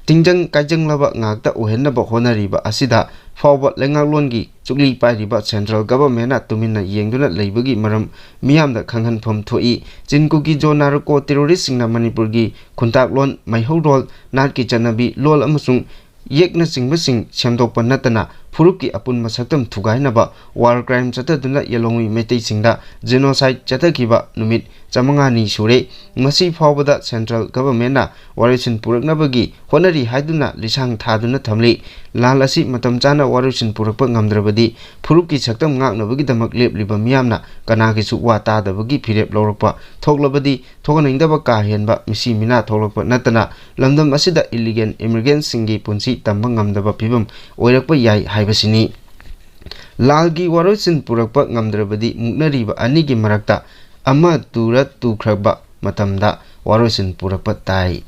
ꯇꯤꯡꯖꯪ ꯀꯥꯏꯖꯪꯂꯕ ꯉꯥꯛꯇ ꯑꯣꯏꯍꯟꯅꯕ ꯍꯣꯠꯅꯔꯤꯕ ꯑꯁꯤꯗ ꯐꯥꯎꯕ ꯂꯩꯉꯥꯛꯂꯣꯟꯒꯤ ꯆꯨꯛꯂꯤ ꯄꯥꯏꯔꯤꯕ ꯁꯦꯟꯇ꯭ꯔꯦꯜ ꯒꯚꯔꯟꯃꯦꯟꯠꯅ ꯇꯨꯃꯤꯟꯅ ꯌꯦꯡꯗꯨꯅ ꯂꯩꯕꯒꯤ ꯃꯔꯝ ꯃꯤꯌꯥꯝꯗ ꯈꯪꯍꯟꯐꯝ ꯊꯣꯛꯏ꯫ ꯆꯤꯟ ꯀꯨꯀꯤ ꯖꯣ ꯅꯥꯔꯀꯣ ꯇꯦꯔꯣꯔꯤꯁꯁꯤꯡꯅ ꯃꯅꯤꯄꯨꯔꯒꯤ ꯈꯨꯟꯇꯥꯛꯂꯣꯟ, ꯃꯩꯍꯧꯔꯣꯜ, ꯅꯥꯠꯀꯤ ꯆꯠꯅꯕꯤ, ꯂꯣꯜ ꯑꯃꯁꯨꯡ ꯌꯦꯛꯅꯆꯤꯡꯕꯁꯤꯡ ꯁꯦꯝꯗꯣꯛꯄ ꯅꯠꯇꯅ ꯐꯨꯔꯨꯞꯀꯤ ꯑꯄꯨꯟꯕ ꯁꯛꯇꯝ ꯊꯨꯒꯥꯏꯅꯕ ꯋꯥꯔ ꯀ꯭ꯔꯥꯏꯝ ꯆꯠꯊꯗꯨꯅ ꯌꯦꯜꯍꯧꯃꯤ ꯃꯩꯇꯩꯁꯤꯡꯗ ꯖꯦꯅꯣꯁꯥꯏꯗ ꯆꯠꯊꯈꯤꯕ ꯅꯨꯃꯤꯠ ꯆꯥꯃꯉꯥꯅꯤ ꯁꯨꯔꯦ꯫ ꯃꯁꯤ ꯐꯥꯎꯕꯗ ꯁꯦꯟꯇ꯭ꯔꯦꯜ ꯒꯚꯔꯟꯃꯦꯟꯠꯅ ꯋꯥꯔꯣꯏꯁꯤꯟ ꯄꯨꯔꯛꯅꯕꯒꯤ ꯍꯣꯠꯅꯔꯤ ꯍꯥꯏꯗꯨꯅ ꯂꯤꯁꯥꯡ ꯊꯥꯗꯨꯅ ꯊꯝꯂꯤ꯫ ꯂꯥꯜ ꯑꯁꯤ ꯃꯇꯝ ꯆꯥꯅ ꯋꯥꯔꯣꯏꯁꯤꯟ ꯄꯨꯔꯛꯄ ꯉꯝꯗ꯭ꯔꯕꯗꯤ ꯐꯨꯔꯨꯞꯀꯤ ꯁꯛꯇꯝ ꯉꯥꯛꯅꯕꯒꯤꯗꯃꯛ ꯂꯦꯞꯂꯤꯕ ꯃꯤꯌꯥꯝꯅ ꯀꯅꯥꯒꯤꯁꯨ ꯋꯥ ꯇꯥꯗꯕꯒꯤ ꯐꯤꯔꯦꯞ ꯂꯧꯔꯛꯄ ꯊꯣꯛꯂꯕꯗꯤ ꯊꯣꯛꯍꯟꯅꯤꯡꯗꯕ ꯀꯥ ꯍꯦꯟꯕ ꯃꯤꯁꯤ ꯃꯤꯅꯥ ꯊꯣꯛꯂꯛꯄ ꯅꯠꯇꯅ ꯂꯝꯗꯝ ꯑꯁꯤꯗ ꯏꯂꯤꯒꯦꯟ ꯏꯃꯤꯒ꯭ꯔꯦꯟꯠꯁꯤꯡꯒꯤ ꯄꯨꯟꯁꯤ ꯇꯝꯕ ꯉꯝꯗꯕ ꯐꯤꯕꯝ ꯑꯣꯏꯔꯛꯄ ꯌꯥꯏ ꯍꯥꯏꯕꯁꯤꯅꯤ꯫ ꯂꯥꯜꯒꯤ ꯋꯥꯔꯣꯏꯁꯤꯟ ꯄꯨꯔꯛꯄ ꯉꯝꯗ꯭ꯔꯕꯗꯤ ꯃꯨꯛꯅꯔꯤꯕ ꯑꯅꯤꯒꯤ ꯃꯔꯛꯇ ꯑꯃ ꯇꯨꯔ ꯇꯨꯈ꯭ꯔꯕ ꯃꯇꯝꯗ ꯋꯥꯔꯣꯏꯁꯤꯟ ꯄꯨꯔꯛꯄ ꯇꯥꯏ꯫